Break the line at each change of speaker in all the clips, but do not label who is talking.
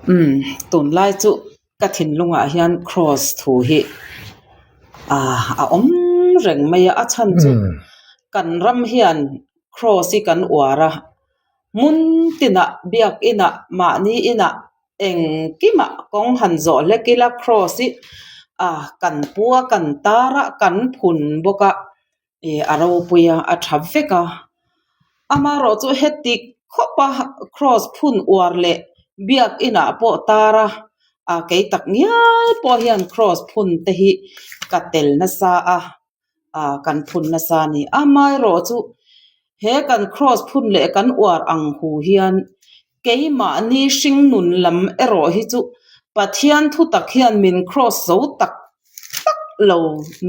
Umm tunlai chu ka thinlungah hian cross thu hi ah a awm reng mai a, a chhan chu kan ram hian cross hi kan uar a, hmun tinah biakinah mahni inah engkimah kawng han zawh hlek ila cross hi ah kan pu a kan tar a kan phun bawk a. Ih a ropui a a tha vek a amaherawh chu heti khawp a cross phun uar leh biakin ah pawh tar a ah kei tak ngial pawh hian cross phun te hi ka tel nasa a ah kan phun nasa a ni amaherawh chu he kan cross phun leh kan uar ang hu hian keimahni hring nun lam erawh hi chu Pathian thu tak hian min cross zo tak tak lo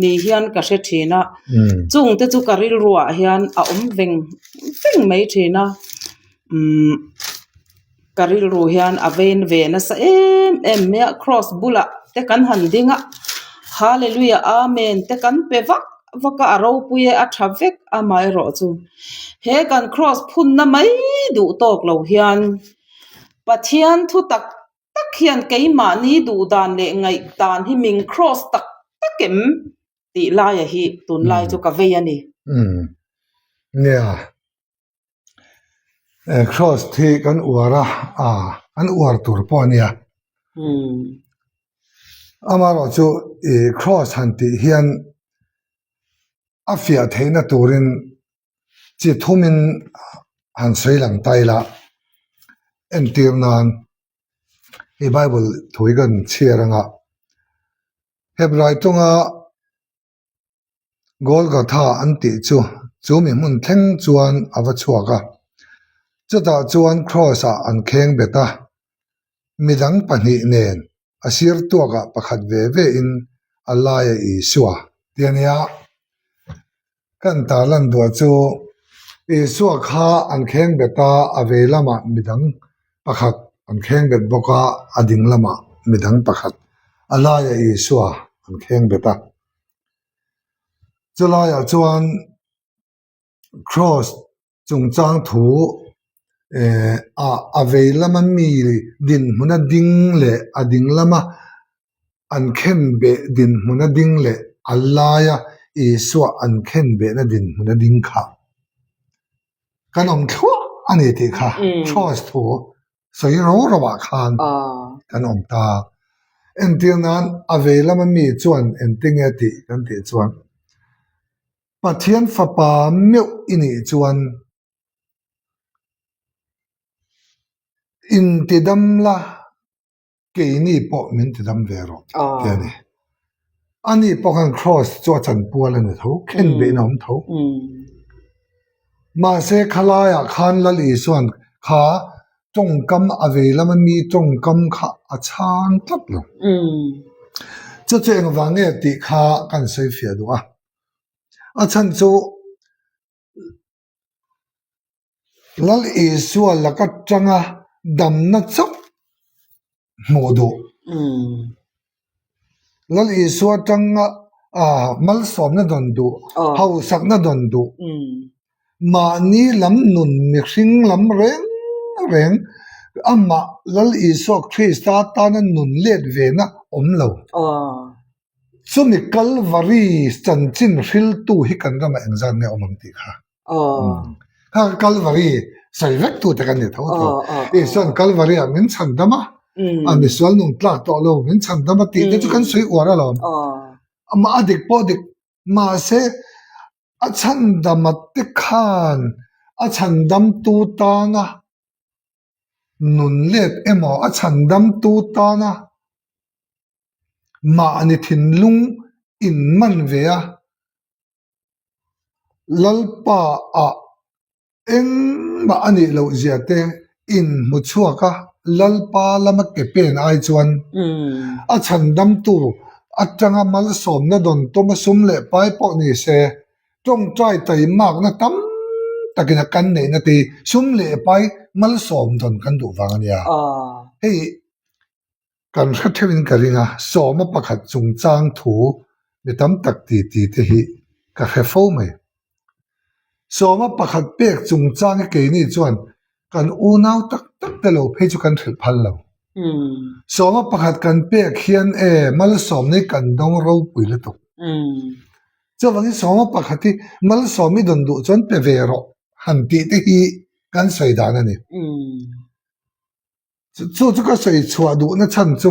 ni hian ka hre thin a, chung te chu ka rilruah hian a awm veng veng mai thin a, umm ka rilru hian a vein ve nasa em em mai a cross bulah te kan han ding a hallelujah amen te kan pe vak vak a a ropui e a tha vek amaherawhchu he kan cross phunna mai duh tawk lo hian Pathian thu tak tak hian keimahni duh dan leh ngaih dan hi min cross tak tak em tih laia hi tunlai chu ka vei a ni.
Umm nia cross hi kan uar a ah kan uar tur pawh a nia.
Umm.
Amaherawh chu ih cross han tih hian a fiah theihna turin chi thumin han sawi lang ta ila entir nan hei bible thu hi kan chhiar anga Hebrai tawnga Golgotha an tih chu chu mi hmun thleng chuan a va chhuak a chutah chuan cross ah an kheng bet a midang pahnih nen a sir tuakah pakhat ve ve in a lai a Isua ti a nia. Kan tarlan duah chu Isua kha an kheng bet a, a vei lamah midang pakhat an kheng bet bawk a, a ding lamah midang pakhat a lai a Isua an kheng bet a. Chulaiah chuan cross chungchang thu eh ah a vei lama mi dinhmuna ding leh a ding lama an khen beh dinhmuna ding leh a laia Isua an khen behna dinhmuna ding kha kan awm thluah a ni tih kha cross thu sawi ro ro ah khan kan awm ta. Entir nan a vei lama mi chuan engtinge tih kan tih chuan. Pathian fapa meuh i nih chuan intidam la keini pawh min tidam ve rawh ti a ni. Ani pawh khan cross chu a chanpual a ni tho, khen beihna a awm tho. Mahse khalaiah khan Lal Isua'n kha tawngkam a vei lama mi tawngkam kha a chhang tlat lo. Chu chu engvang nge tih kha kan sawi fiah duh a. A chhan chu Lal Isua laka tanga damna chauh hmuh duh. Lal Isua tanga malsawmna dawn duh, hausakna dawn duh, mahni lam nun mihring lam reng reng amah Lal Isua Krista tana nun let vena awm lo. Chumi Kalvari chanchin hriltu hi kan ramah engzat nge awm ang tih kha. Kha Kalvari sawi vek tu te kan ni tho tho. Isuan Kalvari ah min chhan dam a, a misual nung tlak tawh lo min chhan dam a tih te chu kan sawi uar alawm. Amah a dik pawh dik mahse a chhan dam a te khan a chhan dam tu tana nun let emaw a chhan dam tu tana Mahni thinlung in man ve a, Lalpa ah engmah a nih loh zia te in hmu chhuak a, Lalpa lama ke pen ai chuan a chhandamtu atanga malsawmna dawn tawm a sum leh pai pawh ni se, tawngtai taimakna tam takin a kan neihna te sum leh pai malsawm dawn kan duh vang a nia. Hei Kan hre theuhin ka ring a, sawma pakhat chungchang thu mi tam tak ti ti te hi ka hre fo mai. Sawma pakhat pek chungchang hi keini chuan kan unau tak tak te lo phei chu kan hrilh phal lo. Sawma pakhat kan pek hian e malsawmna hi kan dawng ropui lutuk. Chuvangin sawma pakhat hi malsawm i dawn duh chuan pe ve rawh han tih te hi kan sawi dan a ni. Chu chu ka sawi chhuah duhna chhan chu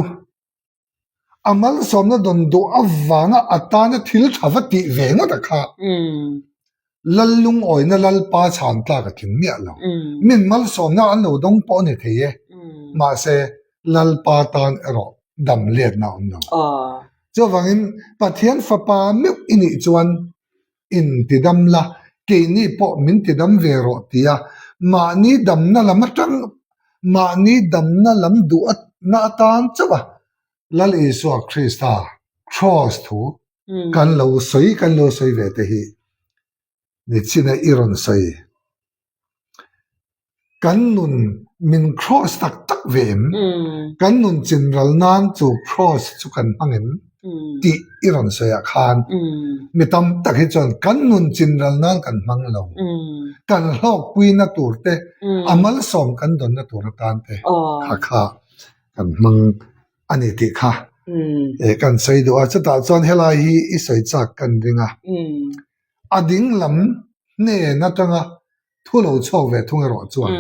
A malsawmna dawn duh avanga a tana thil tha va tih ve ngawt a kha. Lal lungawina Lalpa chhan tlak a tling miah lo. Min malsawmna an lo dawng pawh a ni thei e. Mahse, Lalpa tan erawh dam letna a awm lo. Chuvangin, Pathian fapa meuh i nih chuan intidam la, keini pawh min tidam ve rawh tia mahni damna lam atang mahni damna lam duhna atan chauh a Lal Isua Krista Kraws thu kan lo sawi kan lo sawi ve te hi nichina i rawn sawi. Kan nun min cross tak tak ve em? Kan nun chinral nan chu cross chu kan hmang em? tih i rawn sawi ah khan mi tam tak hi chuan kan nun chinral nan kan hmang lo. Kan hlawkpuina tur te, a malsawm kan dawnna tur atan te kha kha kan hmang a ni tih kha kan sawi duh a. Chutah chuan helai hi i sawi chak kan ring a. A ding lam hnen atanga thu lo chhuak ve thung erawh chuan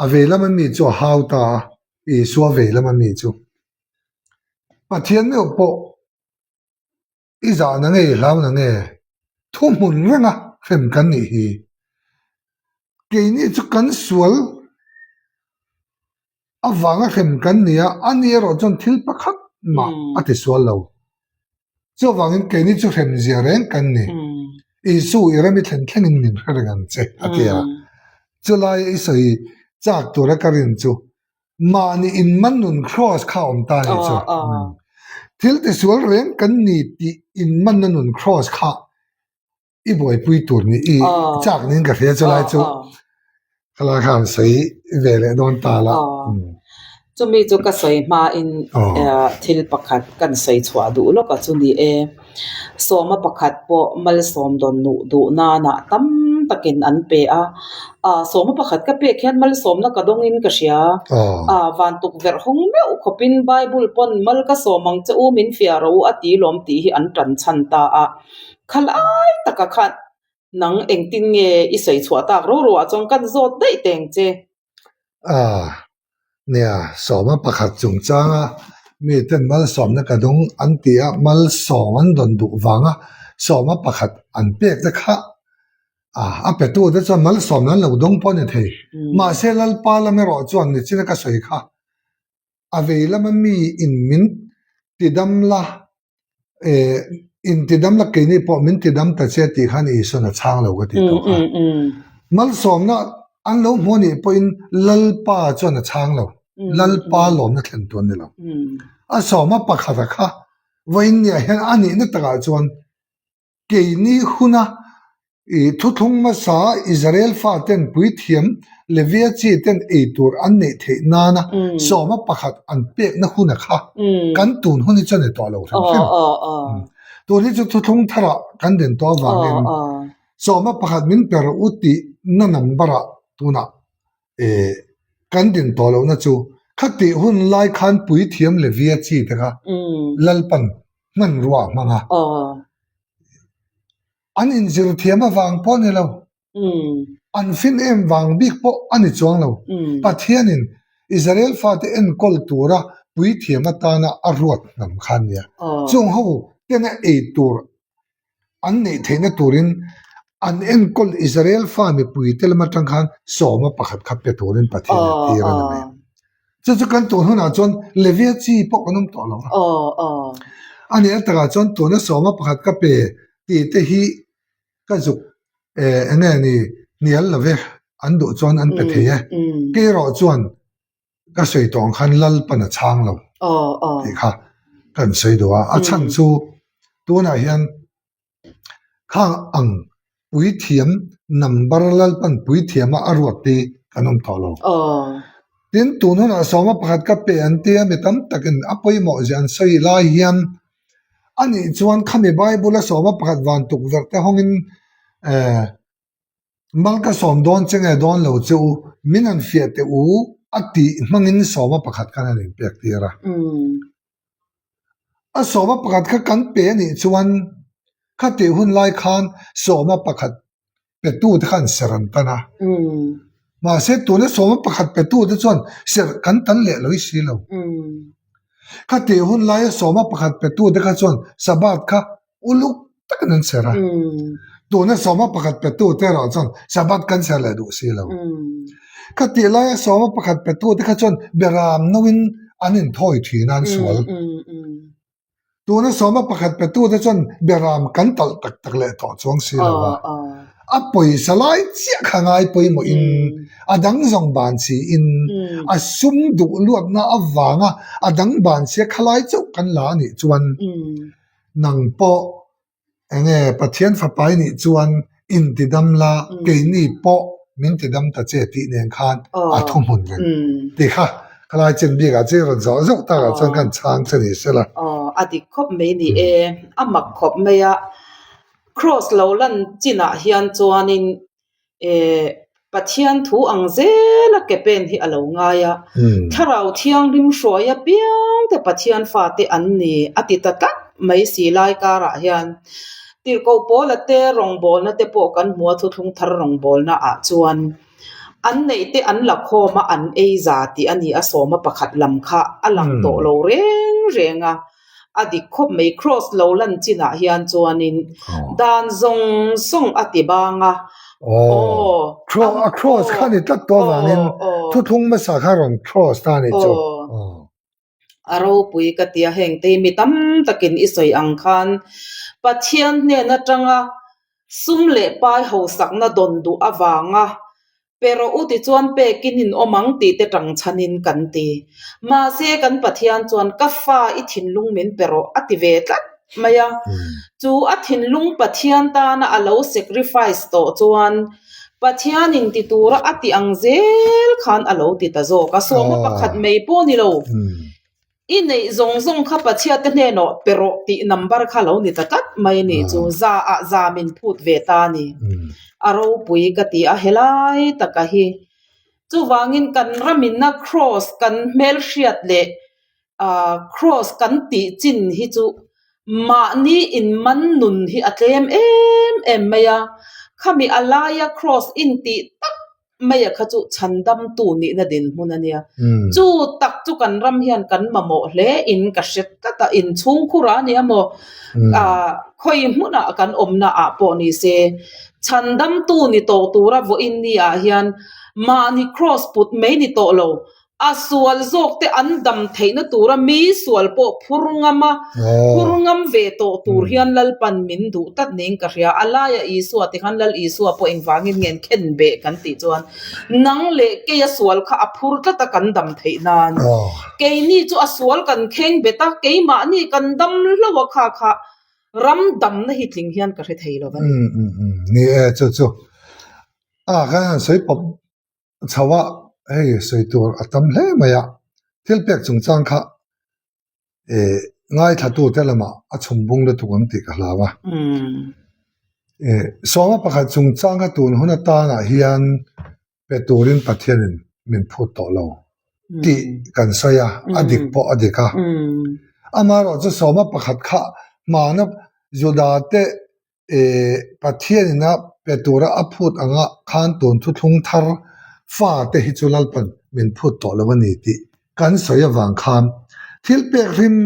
a vei lama mi chu a hau ta a, Isua vei lama mi chu Pathian meuh pawh i zahna nge i hlauna nge thuhmun renga hrem kan nih hi. Keini chu kan sual avanga hrem kan ni a, ani erawh chuan thil pakhat mah a ti sual lo. Chuvangin keini chu hrem zia reng kan ni. Isu i ram i thlen thlengin min hre reng ang che, a ti a. Chulaia i sawi chak tura ka rin chu mahni inman nun kraws kha a awm ta ni chu. Thil tisual reng kan ni tih inmanna nun kraws kha i buaipui tur ni i chak niin ka hria chulai chu khalai khan sawi ve leh dawn ta la.
Chumi chu ka sawi hmain thil pakhat kan sawi chhuah duh lawk a chu ni e. Sawma pakhat pawh malsawm dawn nuh duh nanah tam takin an pe a. Sawma pakhat ka pek hian malsawmna ka dawngin ka hria. Van tukverh hawng meuh khawpin Bible pawn mal ka sawm ang che u min fiah rawh u a ti lawm tih hi an tan chhan ta a. Khalai taka khan nang engtin nge i sawi chhuah tak ro ro ah chuan kan zawt daih teng che.
Ah, nia, sawma pakhat chungchanga miten malsawmna ka dawng an ti a, malsawm an dawn duh vanga sawma pakhat an pek te kha ah, a petu te chuan malsawmna an lo dawng pawh a ni thei. Mahse Lalpa lam erawh chuan nichina ka sawi kha A vei lama mi in min tidam la, eh, in tidam la keini pawh min tidam ta che tih khan Isuan a chhang lo ka tih tawh kha. Malsawmna an lo hmu anih pawhin Lalpa chuan a chhang lo. Lalpa lawmna thlen tur a ni lo. A sawma pakhata kha vawiin niah hian a nihna takah chuan Keini huna i thuthlung hmasa Israel faten puithiam Levia chi ten ei tur an neih theih nana sawma pakhat an pekna huna kha kan tun hun hi chu a ni tawh lo hrim hrim. Tun hi chu thuthlung tharah kan den tawh avangin sawma pakhat min pe rawh u tihna number ah tunah kan din tawh lohna chu khatih hun lai khan puithiam Levia chi te kha Lalpan hmanrua a hmang a. An inzir thiam avang pawh a ni lo. An fin em vang bik pawh a ni chuang lo. Pathianin Israel fate enkawl tura puithiam atana a ruat hnam kha a nia. Chung ho tena ei tur an neih theihna turin an enkawl Israel fa mipuite lam atang khan sawma pakhat kha pe turin Pathian a tir a ni mai. Chu chu kan tun hunah chuan Levia chi pawh kan awm tawh lo a. A nih a takah chuan tuna sawma pakhat ka pe tih te hi ka zuk eng nge ni hnial lo ve an duh chuan an pe thei e. Kei erawh chuan ka sawi tawh ang khan Lalpan a chhang lo tih kha kan sawi duh a. A chhan chu tunah hian khang ang puithiam number Lalpan puithiama a ruat hi kan awm tawh lo. Tin, tun hunah sawma pakhat ka pe an tia mi tam takin a pawimawh zia an sawi lai hian anih chuan khami Bible a sawma pakhat van tukverh te hawngin eh mal ka sawm dawn che nge dawn lo che u, min han fiah teh u. A tih hmangin sawma pakhat khan an inpek tir a. A sawma pakhat kha kan pe a nih chuan khatih hun lai khan sawma pakhat petute khan serh an tan a. Mahse tuna sawma pakhat petute chuan serh kan tan leh lo i si lo. Khatih hun laia sawma pakhat petute kha chuan Sabbath kha uluk takin an serh a. Tuna sawma pakhat petute erawh chuan Sabbath kan serh leh duh si lo. Khatih laia sawma pakhat petute kha chuan beram noin an inthawi thin a an sual. Tuna sawma pakhat petute chuan beram kan talh tak tak leh tawh chuang si lo a. A pawisa lai chiah kha ngai pawimawhin a dang zawng ban siin a sum duh luatna avanga a dang ban sia khalai chauh kan la a nih chuan nang pawh Enge Pathian fapa i nih chuan intidam la, keini pawh min tidam ta che tih nen khan a thuhmun reng tih kha khalai chin bikah chu i rawn zawh zauh takah chuan kan chhang che ni sela.
Aw, a dik khawp mai ni e, a mak khawp mai a, Kraws lo lan chinah hian chuanin Eh, Pathian thu ang zela ke pen hi a lo ngai a, Thlarau Thianghlim hruai apiang te Pathian fate an ni a ti ta tlat mai si lai karah hian Tirhkoh Paula te rawngbawlna te pawh kan hmu a thuthlung thar rawngbawlna ah chuan an neih te an la khawm a an ei za tih a ni a sawma pakhat lam kha a lang tawh lo reng reng a. A dik khawp mai Kraws lo lan chinah hian chuanin dan zawng zawng a ti bang a.
Aw, a kraws kha ni tlat tawh avangin thuthlung hmasa kha rawn kraws ta a nih chu.
A ropui ka ti a, heng te hi mi tam takin i sawi ang khan Pathian hnen atanga sum leh pai hausakna dawn duh avanga Pe rawh u tichuan pekin in awm ang tih te tang chhanin kan ti. Mahse kan Pathian chuan ka fa i thinlung min pe rawh a ti ve tlat mai a. Chu a thinlung Pathian tana a lo sacrifice tawh chuan Pathianin ti tura a ti ang zel khan a lo ti ta zawk a. Sawma pakhat mai pawh ni lo. I neih zawng zawng kha Pathiate hnenawh pe rawh tih number kha lo ni ta tlat mai a nih chu. Za ah za min phut ve ta a ni. A ropui ka ti a helai taka hi. Chuvangin kan raminna kraws kan hmelhriat leh ah kraws kan tih chin hi chu mahni inman nun hi a tlem em em mai a. Khami a laia kraws intih tak Maia kha chu chhandamtu nihna dinhmun a nia. Chu tak chu kan ram hian kan mamawh hle in ka hre tlat a, inchhungkhur a nia maw? Ah, khawi hmunah kan awmna ah pawh ni se, chhandamtu ni tawh tura vawiin ni ah hian mahni kraws put mai ni tawh lo, A sual zawk te an dam theihna tura mi sual pawh phur ngam a, phur ngam ve tawh tur hian Lalpan min duh tlat niin ka hria. A laia Isua ti khan Lal Isua pawh engvangin nge an khen beh kan tih chuan nang leh keia sual kha a phur tlat a kan dam theih nan. Keini chu a sual kan kheng bet a, keimahni kan dam hlauh a kha kha ram damna hi tling hian ka hre thei lo va ni.
Ni e, chu chu a khan han sawi pawp Chho a, hei sawi tur a tam hle mai a, thil pek chungchang kha eh ngaithlatute lamah a chhum bung lutuk ang tih ka hlau a. Eh sawma pakhat chungchang kha tun hun atanah hian pe turin Pathianin min phut tawh lo tih kan sawi a, a dik pawh a dik a. Amaherawhchu sawma pakhat kha hmana Juda te Eh, Pathianin a pe tura a phut anga khan tun thuthlung thar fa te hi chu Lalpan min phut tawh lo a ni tih kan sawi avang khan thil pek hrim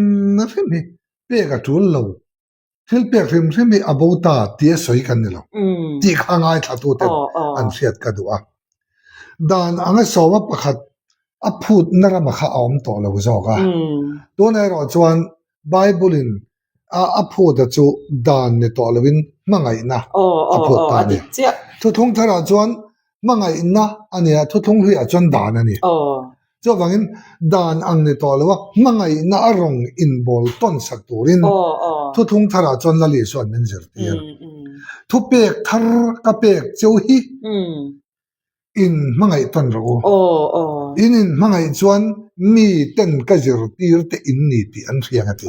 hrim hi pek a tul lo, thil pek hrim hrim hi a bo ta tia sawi kan ni lo tih kha ngaithlatuten an hriat ka duh a. Dan anga sawma pakhat a phutna rama kha a awm tawh lo zawk a, tunah erawh chuan Bible-in a a phut a chu dan ni tawh loin hmangaihna a phut ta a ni. Thuthlung tharah chuan hmangaihna a ni a, thuthlung hluiah chuan dan a ni. Chuvangin dan ang ni tawh loa hmangaihna a rawng inbawl tawn sak turin thuthlung tharah chuan Lal Isua'n min zirtir. Thupek thar ka pek cheu hi In hmangaih tawn rawh u. In in hmangaih chuan mi ten ka zirtir te in ni tih an hria ang a ti.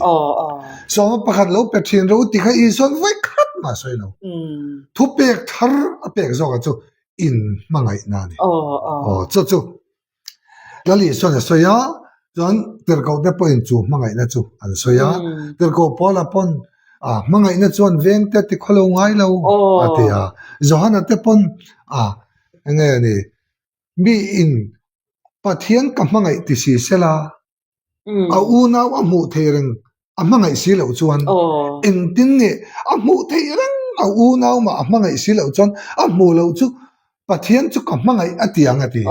Sawma pakhat lo pe thin rawh u ti kha Isua'n vawi khat mah a sawi lo. Thupek thar a pek zawkah chu in hmangaihna a ni. Aw chu chu. Lal Isuan a sawi a, chuan tirhkoh te pawhin chu hmangaihna chu an sawi a. Tirhkoh Paula pawn a hmangaihna chuan veng te ti khawlo ngai lo a ti a. Johana te pawn a enge ni mi in Pathian ka hmangaih ti si sela a unau a hmuh thei reng a hmangaih si loh chuan engtin nge a hmuh theih reng a unau mah a hmangaih si loh chuan a hmuh loh chu Pathian chu ka hmangaih a ti ang a ti.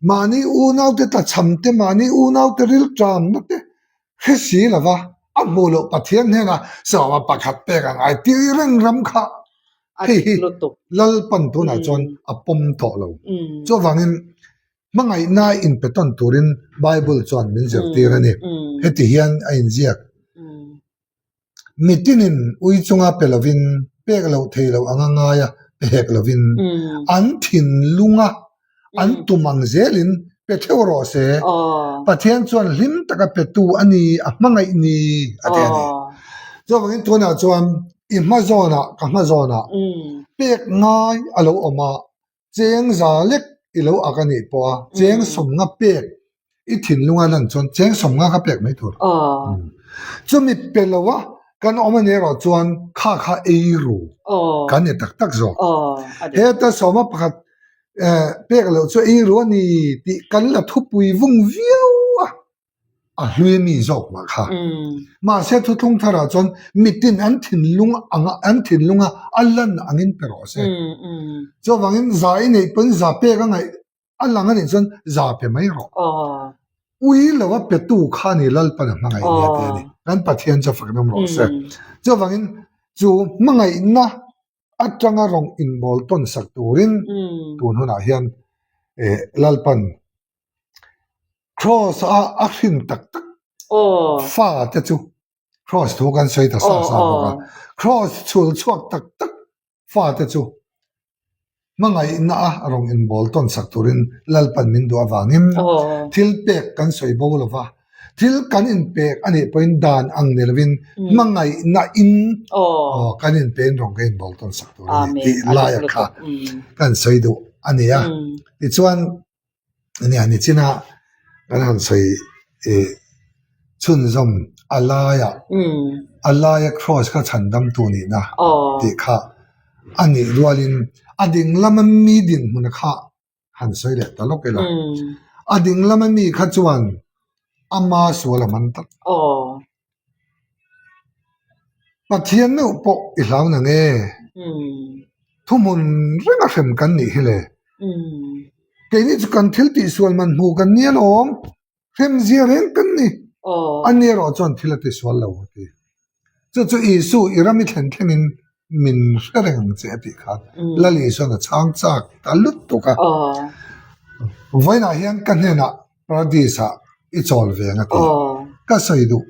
Mahni unau te tlachham te mahni unau te rilṭamna te hre si lova a hmuh loh Pathian hnenah sawma pakhat pek a ngai tih reng ram kha hei hi Lalpan tunah chuan a pawm tawh lo. Chuvangin Hmangaihna inpe tawn turin Bible chuan min zirtir a ni. Heti hian a inziak, Mitinin ui chunga pe lovin, pek loh thei loh anga ngaia pe hek lovin, an thinlunga an tum ang zelin pe theuh rawh se. Pathian chuan hlim taka petu a ni, a hmangaih ni, a ti a ni. Chuvangin tunah chuan i hma zawnah, ka hma zawnah pek ngai a lo awm a, Cheng za lek i lo ak a nih pawh a, cheng sawmnga pek i thinlunga lan chuan cheng sawmnga kha pek mai tur. Chumi pe lo a kan awm a nih erawh chuan kha kha ei ru kan ni tak tak zawk. Heta sawma pakhat pek loh chu ei ru a ni tih kan la thupui vung viau a. a hlui mi zawk mah kha. Mahse thuthlung tharah chuan mitin an thinlung anga an thinlunga a lan angin pe rawh se. Chuvangin za i neih pawn za pek a ngaih a lang a nih chuan za pe mai rawh. Ui lo a petu kha ni Lalpan a hmangaih nia tih a ni. Kan Pathian chu fak nawm rawh se. Chuvangin chu hmangaihna atanga rawn inbawl tawn sak turin tun hunah hian Lalpan Cross a a hrin tak tak fa te chu cross thu kan sawi ta sa sa bawk a cross chhul chhuak tak tak fa te chu hmangaihna a rawn inbawl tawn sak turin Lalpan min duh avangin thil pek kan sawi bo lo va thil kan inpek a nih pawhin dan ang ni lovin hmangaihna in kan inpein rawn kan inbawl tawn sak tur a ni tih laia kha kan sawi duh a ni a tichuan Nia nichina kan han sawi ih chhunzawm a laiah a laia cross kha chhan damtu nihna tih kha a nih rualin a ding lama mi dinhmun kha han sawi leh ta lawk ila a ding lama mi kha chuan ama sual a man tak. Pathian meuh pawh i hlau na nge? Thuhmun renga hrem kan nih hi le. Keini chu kan thil tihsual man hmu kan ni alawm. Hrem zia reng kan ni. A ni erawh chuan thil a tisual lo a ti. Chu chu Isu i ram i thlen thlengin min hre reng ang che a tih khan Lal Isuan a chhang chak ta lutuk a. Vawiinah hian ka hnenah Paradis ah i chawl ve ang a ti. Ka sawi duh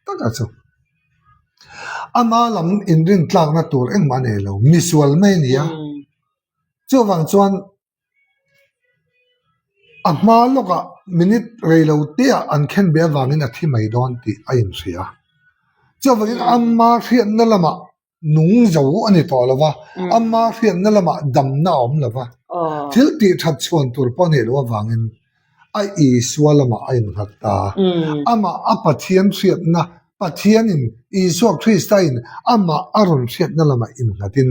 tak a chu. Ama lam inrin tlakna tur engmah a nei lo, misual mai a ni a. Chuvang chuan a hma lawkah minute rei lo teah an khen ve avangin a thi mai dawn tih a inhria. Chuvangin ama hriatna lamah nung zo a ni tawh lo va, ama hriatna lamah damna a awm lo va, thil tih that chhuan tur pawh a nih loh avangin a Isua lamah a innghat ta. Amah a Pathian hriatna, Pathianin, Isua Kristain amah a rawn hriatna lamah innghatin,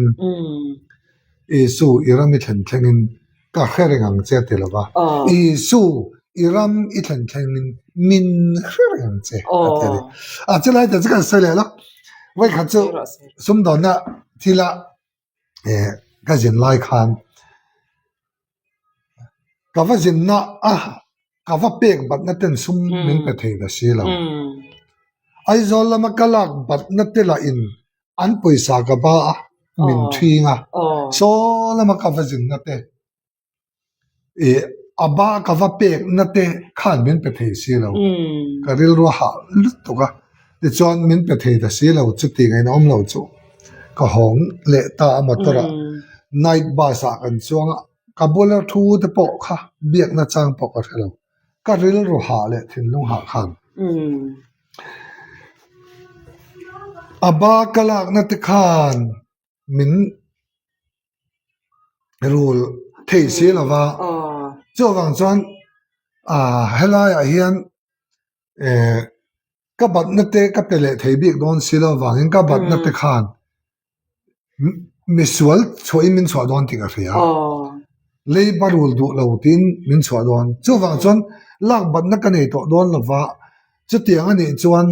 Isu i ram i thlen thlengin ka hre reng ang che a ti lo va, Isu i ram i thlen thlengin min hre reng ang che a ti a ni. A chulai te chu kan sawi leh lo. Vawikhat chu sumdawnna thila ka zin lai khan ka va zinna a ka va pek batna ten sum min pe thei ta si lo. Aizawl lama ka lak batna te lah in an pawisa ka ba a min ṭhing a, saw lama ka va zinna te ih a ba ka va pekna te khan min pe thei si lo, ka rilru a hah lutuk a, tichuan min pe thei ta si lo chuti ngaihna awm lo chu ka hawng leh ta a motor ah night bus ah kan chuang a, ka bula thu te pawh kha biakna chang pawh ka hre lo. Ka rilru hah leh thinlung hah khan a ba ka lakna te khan min rul thei si lo va, chuvang chuan. Ah helaiah hian eh ka batna te ka pe leh thei bik dawn si lo avangin ka batna te khan misual chhuahin min chhuah dawn tih ka hria. Leiba rul duh lo tiin min chhuah dawn. Chuvang chuan lak batna ka nei tawh dawn lo va, chutiang a nih chuan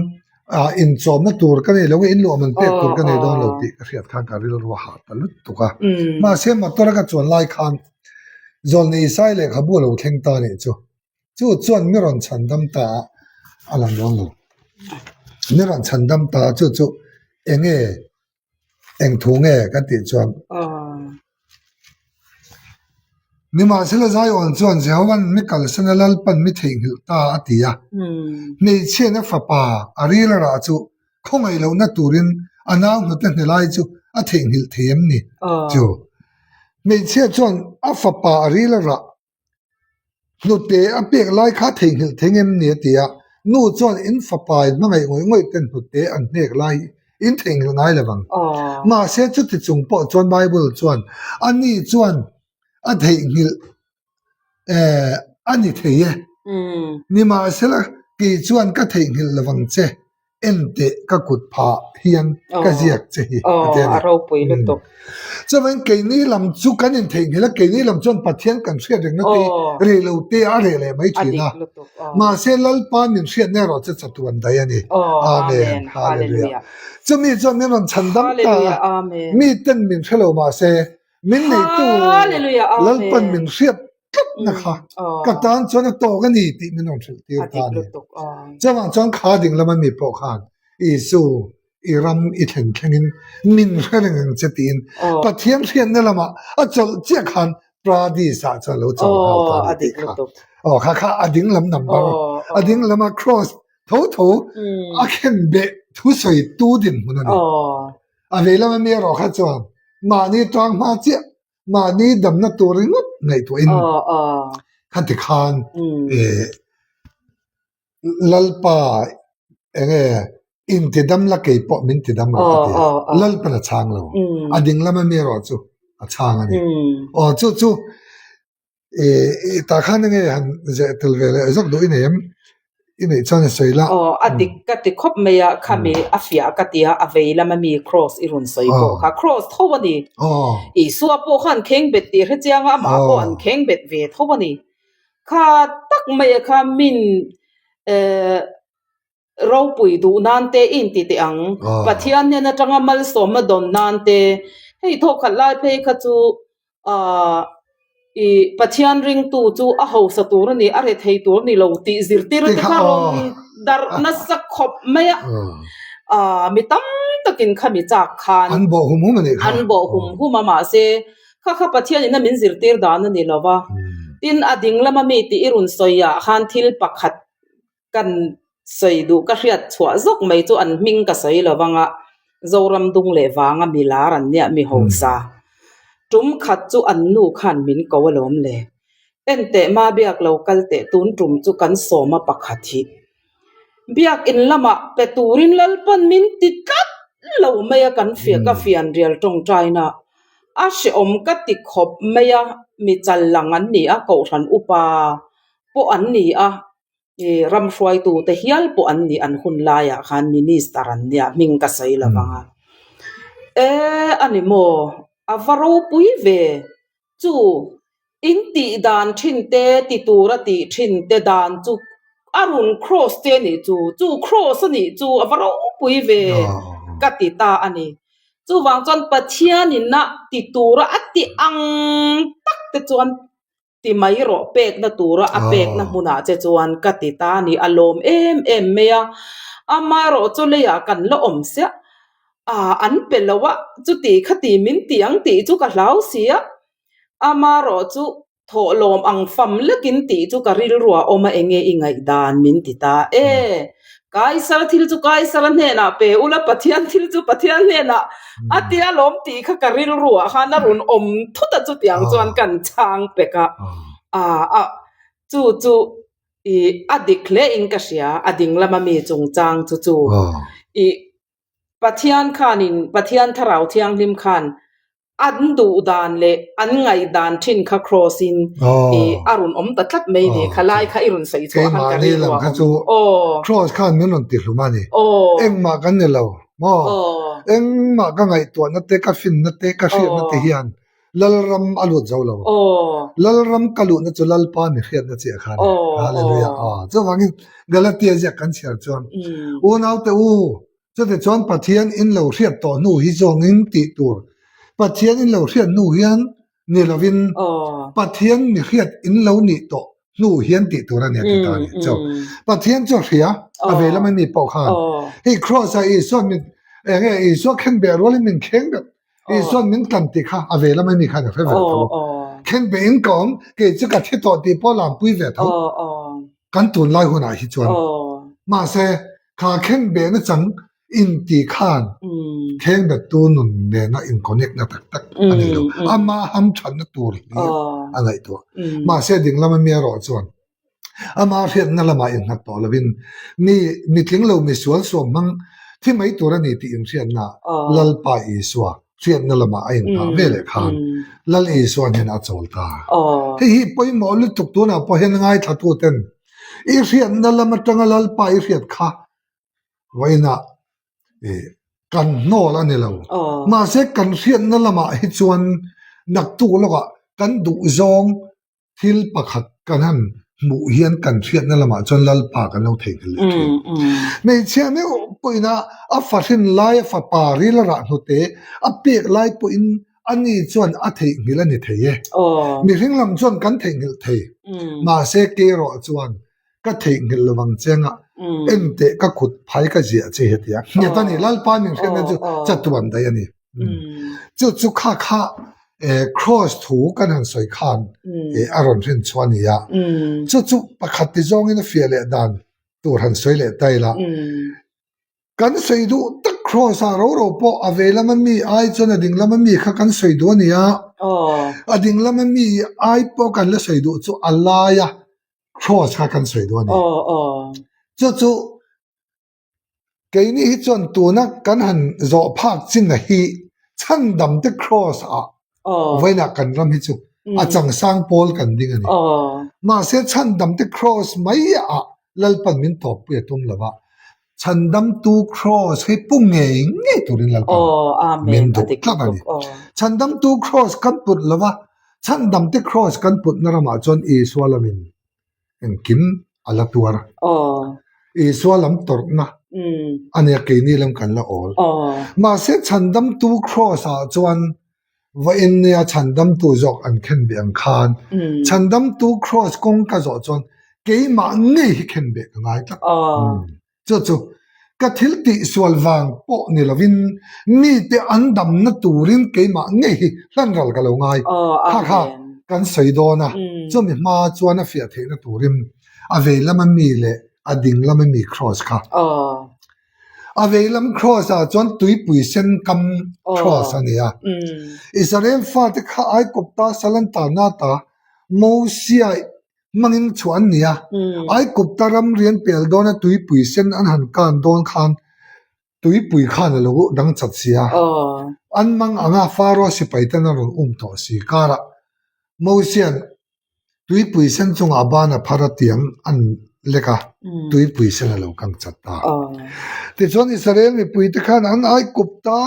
ah inchawmna tur ka nei lo nge inluah man pek tur ka nei dawn lo tih ka hriat khan ka rilru a hah ta lutuk a. Mahse motor a ka chuan lai khan Zawlnei Isai lehkhabu a lo thleng ta a nih chu. Chu chuan mi rawn chhan dam ta a a lang dawn lo. Mi rawn chhan dam ta a chu chu eng nge eng thu nge kan tih chuan. Nimahsela Zion chuan Jehova'n mi kalsan a Lalpan mi theihnghilh ta a ti a. Hmeichhiatna fapa a ril a rah chu khawngaih lohna turin a nau hnute hne lai chu a theihnghilh thei em ni? Chu hmeichhia chuan a fapa a ril a rah Hnute a pek lai kha theihnghilh thei ngem ni a ti a, nu chuan in fapa in hmangaih ngawih ngawih ten hnute an hnek lai hi in theihnghilh ngai lo vang. Mahse chuti chung pawh chuan Bible chuan a ni chuan a theihnghilh eh a ni thei e. Nimahsela kei chuan ka theihnghilh lo vang che. En teh ka kut phah hian ka ziak che hi a ti a ni.
A ropui lutuk.
Chuan keini lam chu kan intheihnghilh a, keini lam chuan Pathian kan hriat rengna te rei lo te a reh leh mai thin a. Mahse Lalpa min hriatna erawh chu chatuan daih a ni. Amen. Hallelujah. Chumi chuan min rawn chhan dam ta a, miten min hre lo mahse min neitu Lalpan min hriat tlatna kha ka tan chuan a tawk a ni tih min rawn hrilh tir ta a ni. Chuvang chuan kha ding lama mi pawh khan Isu i ram i thlen thlengin min hre reng ang che tiin Pathian hriatna lamah a chawlh chiah khan Paradis ah chuan lo chawl nghal ta a ni tih kha. Aw kha kha a ding lam number a ding lama cross tho tho a khen beh thusawi tu dinhmun a ni. A vei lama mi erawh kha chuan mahni tang hma chiah mahni damna tur ringawt ngaihtuahin kha ti khan eh Lalpa enge intidam la kei pawh min tidam rawh a ti a, Lalpan a chhang lo, a ding lama mi erawh chu a chhang a ni. Aw chu chu eh tah khan enge han zeh tel ve leh zawk duh i nei em? I neih chuan i sawi la.
Aw, a dik ka ti khawp mai a, khami a fiah ka ti a, a vei lama mi cross i rawn sawi pawh kha cross tho a ni. Isua pawh khan kheng bet tih hre chiang a, amah pawh an kheng bet ve tho a ni. Kha tak mai a kha min eh ropui duh nan te i inti teh ang, Pathian hnen atanga malsawmna dawn nan te, hei thawkhat lai phei kha chu Aaa i Pathian ringtu chu a hausa tur a ni, a rethei tur a ni lo tih zirtir te kha rawn darh nasa khawp mai a. Aaa mi tam takin khami chak khan
an bawh hum hum a nih
kha. An bawh hum hum a mahse kha kha Pathianin a min zirtir dan a ni lo va. Tin a ding lama mi tih i rawn sawi ah khan thil pakhat Kan sawi duh ka hriat chhuah zawk mai chu an hming ka sawi lo vang a, Zoram dung leh vanga mi lar an nia mi hausa. Tum khat chu an nu khan min ko alawm le. Enteh ma biak lo kal teh tun tum chu kan sawm a pakhat hi. Biak in lamah pe turin Lalpan min ti tlat lo mai a kan fiah ka fianrial tawngtaina a hrehawm ka ti khawp mai a, mi chal lang an ni a, Kohhran upa pawh an ni a, I ram hruaitute hial pawh an nih an hun laiah khan minister an nia hming ka sawi lo vang a. E a ni maw? A va ropui ve. Chu in tih dan thin te ti tura tih thin te dan chu a rawn cross che a nih chu, chu cross a nih chu a va ropui ve ka ti ta a ni. Chuvang chuan Pathianin a ti tura a ti ang tak te chuan Ti mai rawh pekna tura a pekna hmunah che chuan ka ti ta a ni, a lawm em em mai a. Amaherawh chu leiah kan la awm siah a, an pe lo a, chuti khati min ti ang tih chu ka hlau si a. Amaherawh chu thawhlawm ang fam lekin tih chu ka rilru a awm a, enge i ngaihdan min ti ta e. Kaisar thil chu Kaisara hnenah pe ula, Pathian thil chu Pathian hnenah a tia lawm tih kha ka rilruah khan a rawn awm thut a, chutiang chuan kan chhang pek a. A chu chu i a dik hle in ka hria, a ding lama mi chungchang chu chu i Pathian khanin Pathian Thlarau Thianghlim khan. An duh dan leh an ngaih dan thin kha cross in i a rawn awm ta tlat mai ni. Kha lai kha i rawn sawi chhuah khan ka
Keimahni lam
rilru a
kha
awm.
chu
Aw.
Cross khan min rawn ti hlum a ni.
Aw.
Engmah kan ni lo maw?
Aw.
Engmah ka ngaihtuahna te, ka finna te, ka hriatna te
Aw.
hian Lalram a lut zo lo.
Aw.
Lalram ka luhna chu Lalpa mi hriatna chiah kha a ni.
Aw.
Hallelujah.
Aw.
Aw. Chuvangin Galatia ziak kan chhiar chuan
Umm.
Unaute u, Chutichuan Pathian in lo hriat tawh hnu hi zawngin tih tur. Pathian in lo hriat hnu hian ni lovin Pathian mi hriat in lo nih tawh hnu hian tih tur a ni a ti ta a ni. Cho Pathian chu a hria, a ve lam a mi pawh khan. Hei Kraws ah Isuan min eng nge Isua khenbeh rualin min kheng bet. Isuan min tlan tih kha a ve lam a mi khan a hre ve tho. Khenbeh in ka awm, kei chu ka thi tawh tih pawh lampui ve tho. Kan tunlai hunah hi chuan. Mahse, kha khenbehna chang inti khan khengbettu nun nena in-connect na tak tak a nei lo. Ama hamthatna tur hlir a ngaihtuah. Mahse, dinglama mi erawh chuan ama hriatna lamah innghat tawh lovin mi mitling lo misual suam hmang thi mai tur a ni tih inhriatna Lalpa Isua hriatna lamah a inngah ve leh khan Lal Isua hnenah a chawl ta. Hei hi pawimawh lutuk tunah pawh hian ngaithlatuten I hriatna lam atanga Lalpa i hriat kha vawiinah kan hnawl a ni lo. Mahse kan hriatna lamah hi chuan naktuk lawkah kan duhzawng thil pakhat kan han hmuh hian kan hriatna lamah chuan Lalpa kan lo theihnghilh leh thin. Hmeichhia meuh pawhin a a fahrin lai a fapa ril a rah hnute a pek lai pawhin ani chuan a theihnghilh a ni thei e. Mihring lam chuan kan theihnghilh thei. Mahse kerawh chuan ka theihnghilh lovang cheng a, enteh ka kut phai ka ziah che hi a ti a. Nghet a ni, Lalpa min hriatna chu chatuan daih a ni. Chu chu kha kha cross thu kan han sawi khan a rawn hrin chhuah a ni a. Chu chu pakhat ti zawngin a fiah leh dan tur han sawi leh ta ila. Kan sawi duh tak cross ah ro ro pawh a vei lama mi ai chuan a ding lama mi kha kan sawi duh a ni a. A ding lama mi ai pawh kan la sawi duh chu a laia cross kha kan sawi duh a ni. Chu chu keini hi chuan tuna kan han zawh phak chin a hi chhandam te cross ah vawiinah kan ram hi chu a changsang pawl kan ding a ni. Mahse chhandam te cross mai ah Lalpan min tawppui a tum lo va, Chhandamtu Kraws hi pu ngei ngei turin Lalpan min duh tlat a ni. Chhandamtu Kraws kan put lo va, Chhandamte Kraws kan putna ramah chuan Isua lamin engkim a la tuar a. Isua lam tawrhna a nia keini lam kan la awl. Mahse Chhandamtu Kraws-ah chuan Vawiin nia chhandamtu zawk an khenbeh ang khan chhandamtu kraws kawng ka zawh chuan keimah ngei hi khenbeh ka ngai tlat. Chu chu ka thil tih sual vang pawh ni lovin mite an damna turin keimah ngei hi hlan ral ka lo ngai. Kha kha kan sawi dawn a, chumi hma chuan a fiah theihna turin a vei lama mi leh a ding lama mi kraws kha A veilam cross ah chuan tuipui sen kam cross a ni a. Israel fate kha Aikupta Salantana ta Mosia hmangin chhuah an ni a. Aikupta ramrian pel dawna tuipui sen an han kan dawn khan tuipui khan a lo dang chat si a. An mang anga Pharaoh sipai ten an rawn um tawh si karah Mosia'n Tuipui sen chungah ban a phar a tiang an lek a, tuipui sen a lo kang chat ta. Tichuan Israel mipuite khan an Aigupta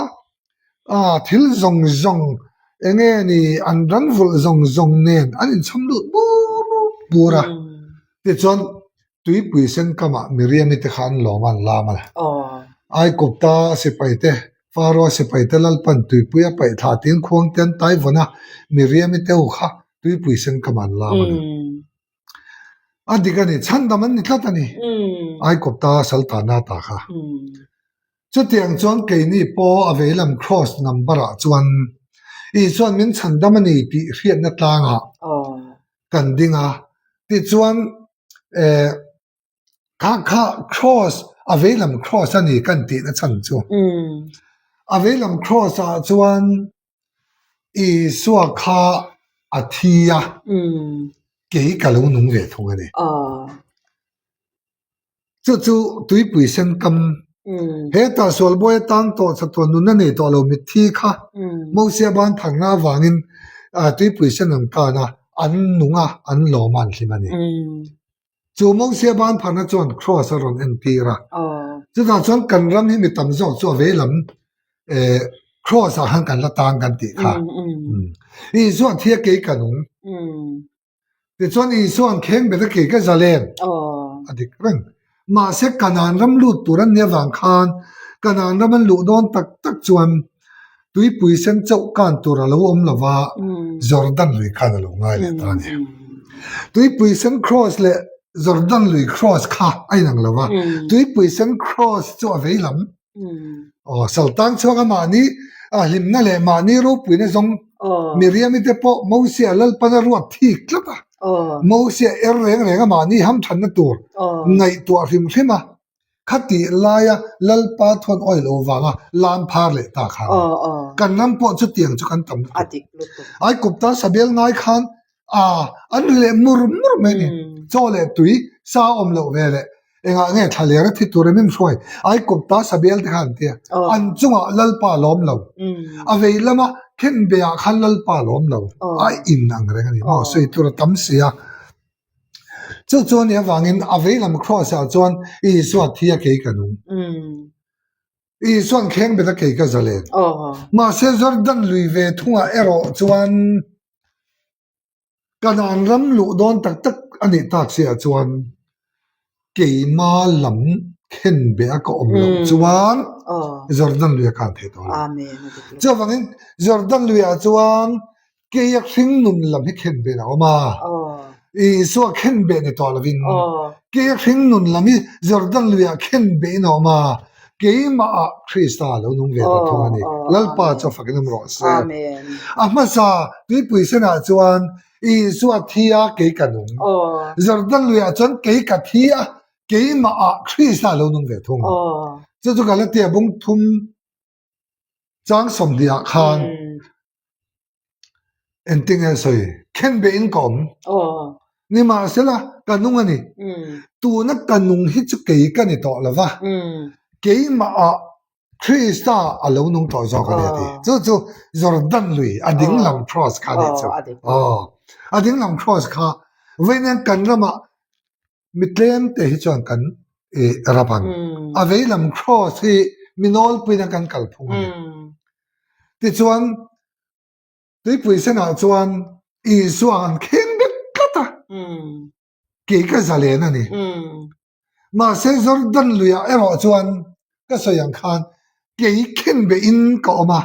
thil zawng zawng eng nge ni an ran vulh zawng zawng nen an inchham lut bur bur a. Tichuan Tuipui sen kamah Miriami te kha an lawm a, an lam a. Aigupta sipaite, Pharaoh sipaite Lalpan tuipui a paih thlah tiin khuang te an tai vawn a, Miriami te ho kha tuipui sen kamah an lam a ni. A dik a ni, chhandam an ni tlat a ni, Aigupta saltana ta kha. Chutiang chuan keini pawh a veilam cross number ah chuan Isuan min chhandam a ni tih hriatna tlangah kan ding a, tichuan eh kha kha cross a veilam cross a ni kan tihna chhan chu a veilam cross ah chuan Isua kha a thi a, kei ka lo nung ve thung a ni. Chu chu tuipui sen kam. Hetah sualbuai atang tawh chatuan nunna nei tawh lo mitthi kha Mosia ban phakna avangin tuipui sen an kan a, an nung a, an lawm a, an hlim a ni. Chu Mosia ban phakna chuan Kraws a rawn entir a. Chutah chuan kan ram hi mi tam zawk chu a veilam Kraws ah khan kan la tang kan tih kha. Isua thi a kei ka nung. Tichuan Isua'n kheng bet a kei ka zalen a dik reng. Mahse Kanaan ram lut tur an nih avang khan Kanaan ram an luh dawn tak tak chuan tuipui sen chauh kan tur a lo awm lo va, Jordan lui khan a lo ngai leh ta a ni. Tuipui sen cross leh Jordan lui cross kha a inang lo va, tuipui sen cross chu a vei lam. Aw, Saltang chhuak a mahni a hlimna leh mahni ropuina zawng Miriami te pawh Mosia Lalpan a ruat thik tlat a. Mosia er reng reng a mahni hamthanna tur ngaihtuah hrim hrim a, khatih laia Lalpa thuan awih lo vanga lam phar leh ta kha a ni. Kan ram pawh chutiang chu kan tam lutuk. Aikupta Sabel ngai khan A, an ri leh mur mur mai a ni. Chaw leh tui, sa awm loh ve leh engah nge thla lera thi tur em em hruai Aikupta Sabial te kha an ti a. An chungah Lalpa lawm lo. A vei lama Khenbeah khan Lalpa lawm lo. A in ang reng a ni maw? Sawi tur a tam si a. Chu chu a nih avangin a vei lam Kraws ah chuan Isua thi a kei ka nung. Isua'n khengbet a kei ka zalen. Mahse Jordan lui ve thungah erawh chuan Kanaan ram luh dawn tak tak a nih tak siah chuan keima lam khenbeh a ka awm loh chuan Jordan lui a kan thei tawh lo. Chuvangin Jordan luiah chuan Keia hringnun lam hi khenbeh a awm a, Isua khenbeh ni tawh lovin keia hringnun lam hi Jordan luiah khenbehin a awm a, keimahah Krista a lo nung ve ta thung a ni. Lalpa chu a fakin awm rawh se. A hmasa tuipui senah chuan Isua thi a, kei ka nung. Jordan luiah chuan kei ka thi a, keimahah Krista a lo nung ve thung. Chu chu Galatia bung thum Chang 20 ah khan engtin nge sawi khenbeh in ka awm. Nimahsela ka nung a ni. Tuna ka nung hi chu kei ka ni tawh lo va, keimah ah Krista a lo nung tawh zawk a ni a ti. Chu chu Jordan lui a dinglam cross kha a nih chu. A dinglam cross kha vawiin kan ramah Mi tlem te hi chuan kan rap ang. A veilam cross hi mi nawlpuiin a kan kal phung a ni. Tichuan, tuipui senah chuan Isua an kheng bet tlat a, kei ka zalen a ni. Mahse, Jordan luiah erawh chuan ka sawi ang khan kei khenbeh in ka awm a,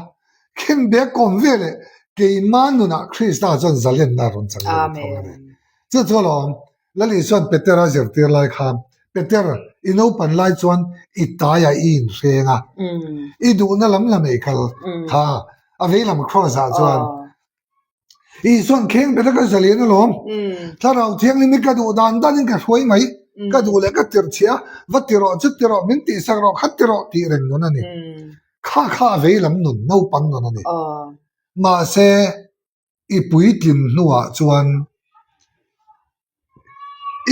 khenbeh ka awm veleh keima nunah Krista chuan zalenna a rawn chang leh thung a ni. Chu chu alawm, Lal Isua'n Petera zirtir lai khan, Peter, i naupan lai chuan i taiah i inhreng a, i duhna lam lam ei kal kha a veilam cross ah chuan Isua'n kheng beta ka zalian alawm, Thlarau Thianghlim hi ka duh dan danin ka hruai mai, ka duh leh ka tirh chhiah a, va ti rawh, chu ti rawh, min tihsak rawh, kha ti rawh tih reng nun a ni. Kha kha a veilam nun, naupang nun a ni. Mahse, I puitlin hnuah chuan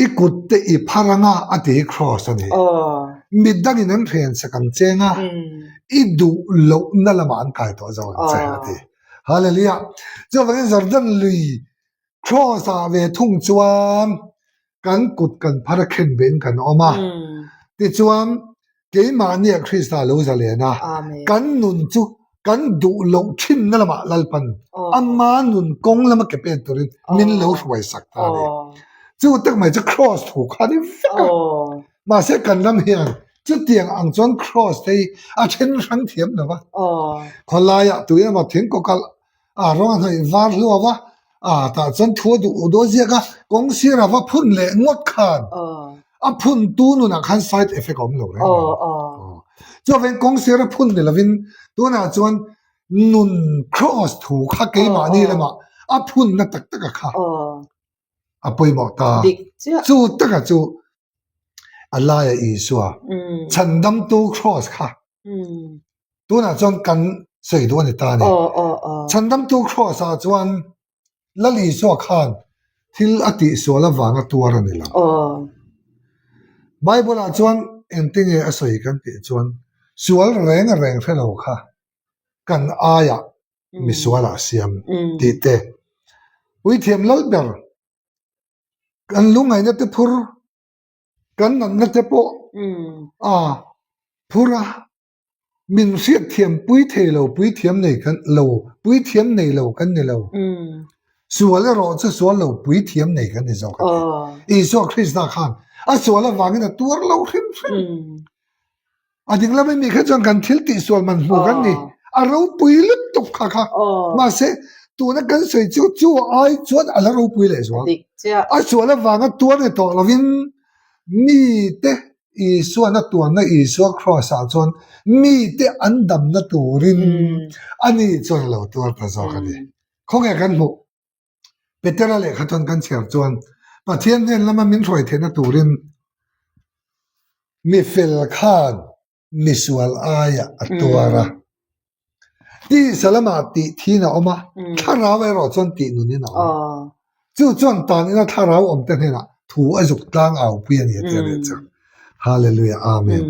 i kut te i phar anga a ti hi cross a ni. Midangin an hren sak ang che anga i duh lohna lamah an kai tawh zawk ang che a ti. Hallelujah! Chuvangin Jordan lui cross ah ve thung chuan kan kut kan phar a khen vein kan awm a. Tichuan keimahnia Krista lo zalen a, kan nun chu kan duh loh thinna lamah Lalpan ama nun kawng lama ke pen turin min lo hruai sak ta a ni. Chu tak mai chu Kraws thu kha a ni vek a. Mahse kan ram hian chutiang ang chuan Kraws te hi a then hrang thiam lo va. Khawlaiah tui emaw thingkaw kalh a rawng a hnawih var hluau a, a tah chuan thu a duh dawn ziak a, kawng sirah va phun leh ngawt khan a phun tu nunah khan side effect a awm lo reng reng. Chuvangin kawng sira phun ni lovin tunah chuan nun cross thu kha keimahni lamah a phunna tak tak a kha a pawimawh ta. Chu taka chu a laia Isua chhandamtu cross kha tunah chuan kan sawi duh a ni ta a ni. Chhandamtu cross ah chuan Lal Isua khan thil a tihsual avanga tuar a ni lo. Bible ah chuan. Engtinge a sawi kan tih chuan sual reng reng hre lo kha kan aiah misualah siam tih te. Puithiam lal ber kan lungngaihna te phur, kan natna te pawh a phur a, min hriatthiam pui thei lo, puithiam nei kan lo, puithiam nei lo kan ni lo. Sual erawh chu sual lo puithiam nei kan ni zawk a ti. Isua Krista khan a sual avangin a tuar lo hrim hrim. A dinglam in mi kha chuan kan thil tih sual man hmu kan ni. A ropui lutuk kha kha. Mahse tuna kan sawi chu chu ai chuan a la ropui leh zual. A sual avanga tuar ni tawh lovin mite Isuan a tuanna Isua Kraws ah chuan mite an damna turin ani chuan a lo tuar ta zawk a ni. Khawnge kan hmuh? Petera lehkha chuan kan chhiar chuan Pathian hnen lama min hruai theihna turin mi fel khan misual aiah a tuar a. Tisa lamah tih thin a awm a, thlarau erawh chuan tih nunin a awm. Chu chuan tanina thlarau awmte hnenah thu a zuk tlang au pui a ni a ti a leh chu. Hallelujah Amen.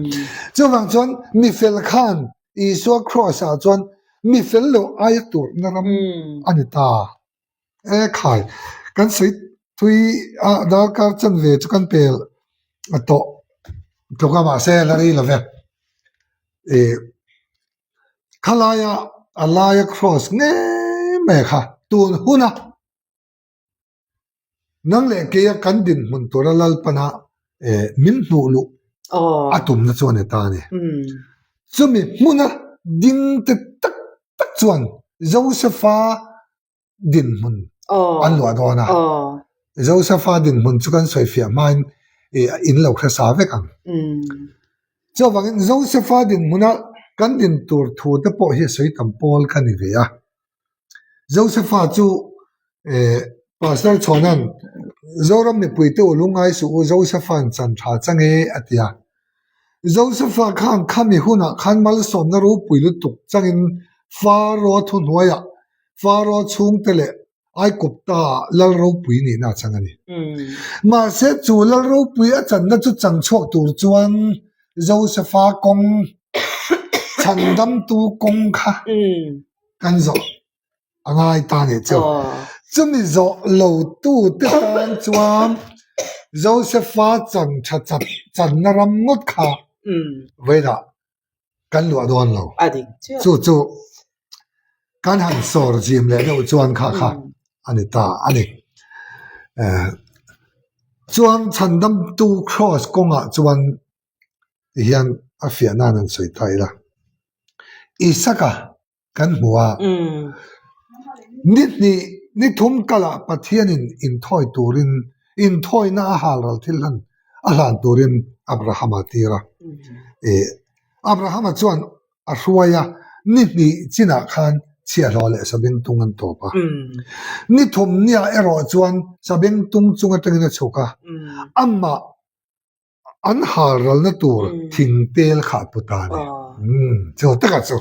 Chuvang chuan mi fel khan Isua Kraws ah chuan mi fel lo aia turna ram a ni ta. E khai, kan sawi thui a darkar chanve chu kan pel a tawh tluk a mahse la rei lo ve. E khalaia a laia kraws ngei mai kha tun huna Nang leh keia kan dinhmun tura Lalpana min hmuh luh a tumna chu a ni ta a ni. Chumi hmuna ding te tak tak chuan Josefa dinhmun an luah dawn a. Josefa dinhmun chu kan sawifiah hmain in lo hre sa vek ang. Chuvangin Josefa dinhmuna kan din tur thu te pawh hi sawi tam pawl ka ni ve a. Josefa chu Pastor Chhawna'n Zoram mipuite u lungngai suh u Josefa'n chan tha chang e a ti a. Josefa khan khami hunah khan malsawmna ropui lutuk changin Faro thuhnuaiah Faro chhungte leh Aikupta ah lal ropui nihna a chang a ni. Mahse chu lal ropui a channa chu chang chhuak tur chuan Josefa kawng chhandamtu kawng kha kan zawh a ngai ta nih chu. Chumi zawh lo tu te tan chuan Josefa chan tha chat channa ram ngawt kha vawiinah kan luah dawn lo. Chu chu kan han sawr zim leh deuh chuan kha kha a ni ta a ni. Chuan chhandamtu kraws kawngah chuan tihian a fiah nan an sawi ta ila. Isaka kan hmu a, ni hnih ni thum kalah Pathianin inthawi turin inthawina a hal ral thil hlan a hlan turin Abrahama a tir a. Abrahama chuan a hruai a, ni hnih chinah khan chhiahhlawh leh sabengtung an tawp a. Ni thum niah erawh chuan sabengtung chung atangin a chhuk a, amah An hal ralna tur thing tel kha a pu ta a ni. Chu takah chu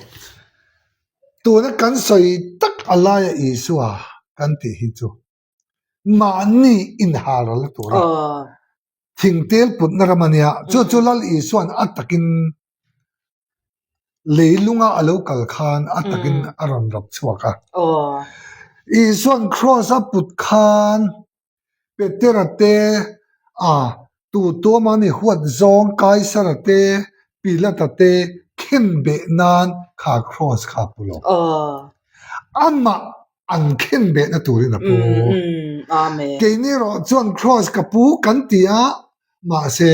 tuna kan sawi tak a laia Isua kan tih hi chu mahni inhal ralna tura thing tel putna ram a nia. Chu chu Lal Isua'n a takin leilunga a lo kal khan a takin a rawn rap chhuak a. Isua'n kraws a put khan Petera te, a tu tuama mi huat zawng Kaisara te, Pilata te khen beh nan kha kraws kha a pu lo. Amah an khen behna turin a pu. Keini erawh chuan kraws ka pu kan ti a, Mahse,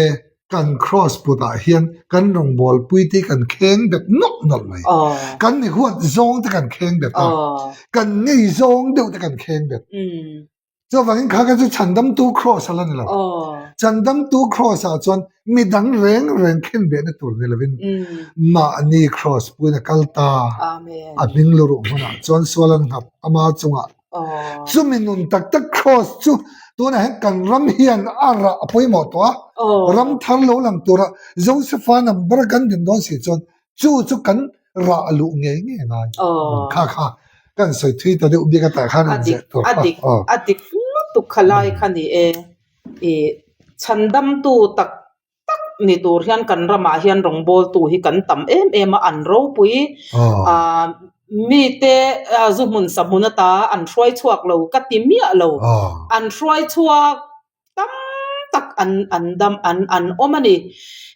kan kraws putah hian kan rawngbawlpui te kan kheng bet nawlh nawlh mai. Kan mi huat zawng te kan kheng bet a, kan ngei zawng deuh te kan kheng bet. Chuvangin kha kha chu chhandamtu kraws a la ni lo. Chhandamtu kraws ah chuan mi dang reng reng khen behna tur ni lovin mahni kraws puiin a kal ta. A hming luruh hmunah chuan sual an nghat ama chungah. Chumi nun tak tak kraws chu tunah hian kan ram hian a rah a pawimawh tawh a, ram thar lo lang tura Josefa number kan din dawn si chuan chu chu kan rah luh ngei ngei ngai. Kha kha kan sawi thui ta deuh bik atah khan in zeh tur kha.
A dik lutuk kha lai kha ni e. I chhandamtu tak tak. ni tur hian kan ramah hian rawngbawltu hi kan tam em em a, an ropui. Aaa mite zu hmun sa hmun ata an hruai chhuak lo ka ti miah lo. An hruai chhuak tam tak an an dam an an awm a ni.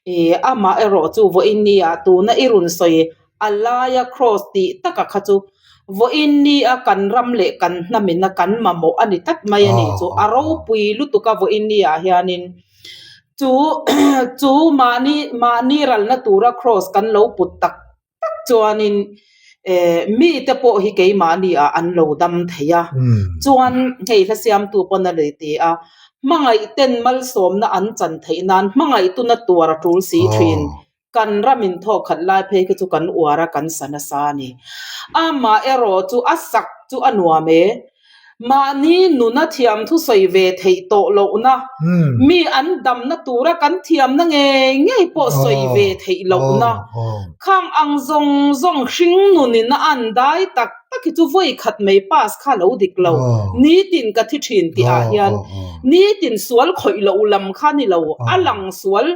Ih amah erawh chu vawiin ni ah tuna i rawn sawi a laia cross tih taka kha chu vawiin ni a kan ram leh kan hnamina kan mamawh a ni tlat mai a ni chu a ropui lutuk a vawiin ni ah hianin chu chu mahni mahni ralna tura cross kan lo put tak tak chuanin eh mite pawh hi keimahni ah an lo dam thei a chuan hei hla siamtu pawn a lei ti a hmangaih ten malsawmna an chan theih nan hmangaih tuna tuar a tul si thin kan ramin thawk khat lai phei khi chu kan uar a kan sa nasa a ni amah erawh chu a sak chu a nuam e. Mahni nuna thiam thusawi ve theih tawh lohna, mi an damna tura kan thiamna ngei ngei pawh sawi ve theih lohna, khang ang zawng zawng hring nunin a an dai tak tak hi chu vawi khat mai pass kha lo dik lo, nitin ka thi thin tih ah hian nitin sual khawih loh lam kha ni lo, a lang sual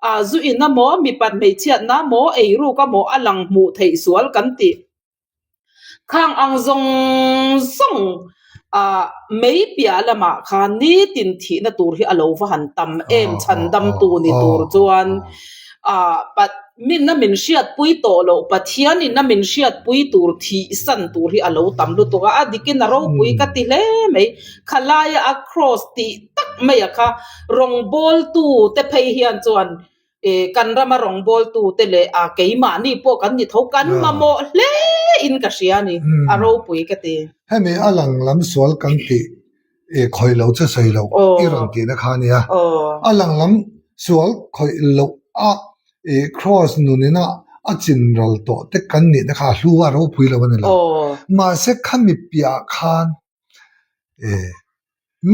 ah zu in amaw, mipat hmeichhiatna amaw, eiruk amaw a lang hmuh theih sual kan tih. Khang ang zawng zawng ah mei piah lamah khan nitin thihna tur hi a lo va han tam em chhan damtu ni tur chuan ah min a min hriatpui tawh loh Pathian in a min hriatpui tur thih san tur hi a lo tam lutuk a, a dikin a ropui ka ti hle mai. Khalaia a cross tih tak mai a kha rawngbawltu te phei hian chuan Eh, kan rama rawngbawltu te leh a keimahni pawh kan ni tho, kan mamawh hle in ka hria a ni, a ropui ka ti.
Hemi a lang lam sual kan tih eh khawih lo che sawi loh i rawn tihna kha a nia. A lang lam sual khawih loh a eh cross nunina a chin ral tawh te kan nihna kha a hlu a ropui lo a ni lo. Mahse khami piah khan eh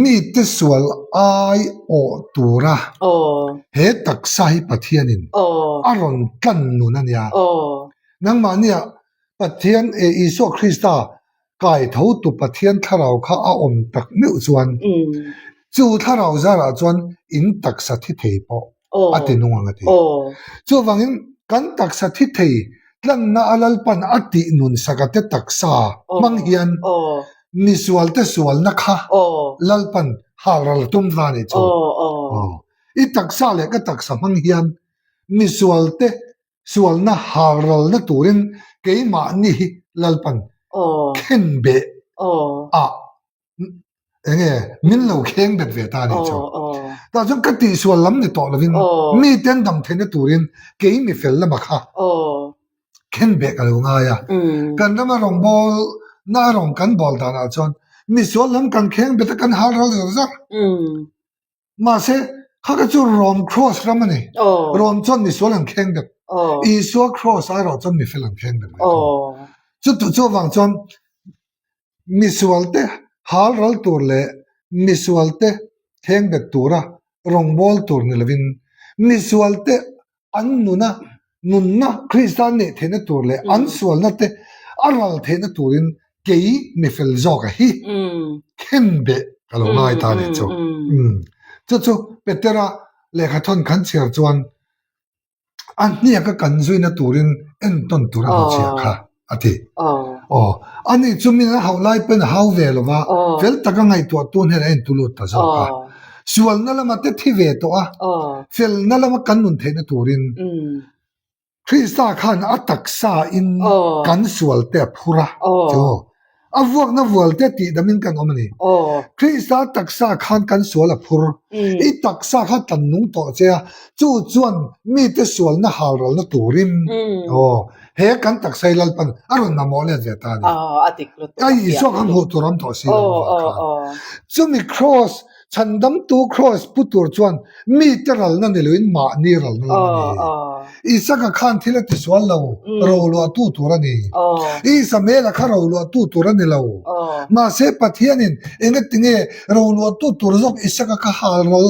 Mite sual ai awh tura he taksa hi Pathianin a rawn tlan nun a nia. Nangmahnia Pathian e Isua Krista kai tho tu Pathian thlarau kha a awm tak meuh chuan chu thlarau zarah chuan in taksa thi thei pawh a ti nung ang a ti. Chuvangin kan taksa thi thei tlanna a Lalpan a tih nun saka te taksa hmang hian misualte sualna kha Lalpan halral tum va a nih chu. I taksa leh ka taksa hmang hian misualte sualna halralna turin keimahni hi Lalpan khenbeh a enge min lo kheng bet ve ta a nih chu. Tah chuan ka tihsual lam ni tawh lovin miten dam theihna turin kei mi fel lama kha khen beh ka lo ngai a. Kan rama rawngbâwl na a rawng kan bâwl danah chuan misual lam kan kheng bet a kan hal ral zar zar. Mahse, kha kha chu Rom cross ram a ni. Rom chuan misual an kheng bet. Isua cross erawh chuan mifel an kheng bet ve thung. Chutu chu avang chuan Misualte hal ral tur leh misualte thleng bet tura rawngbâwl tur ni lovin, misualte an nuna nunna Krista neih theihna tur leh an sualna te a ral theihna turin kei mifel zawka hi khenbeh ka lo ngai ta a nih chu. Chu chu Petera lehkhathawn khan chhiar chuan A hniaka kan zuina turin entawn tur a hmuchhiah kha a ti. Aw, ani chu min a hauh lai pawhin a hau ve lo va, fel taka ngaihtuahtu hnenah a intu lut ta zawk a. Sualna lama te thi ve tawh a, felna lama kan nun theihna turin Krista khan a taksa in kan sual te a phur a, chu A vuakna vualte tihdamin kan awm a ni. Krista taksa khan kan sual a phur. I taksa kha tlan nung tawh che a, chu chuan mite sualna halralna turin aw he kan taksa hi Lalpan a rawn mamawh let ve ta a ni. A Isua khan hmuh tur a awm tawh si lo avang khan. Chumi kraws Chhandamtu Kraws pu tur chuan mite ralna ni loin mahni ralna lam a ni. Isaka khan thil a tisual lo, roluahtu tur a ni. Isamaela kha roluahtu tur a ni lo. Mahse Pathianin engatinge roluahtu tur zawk Isaka kha halral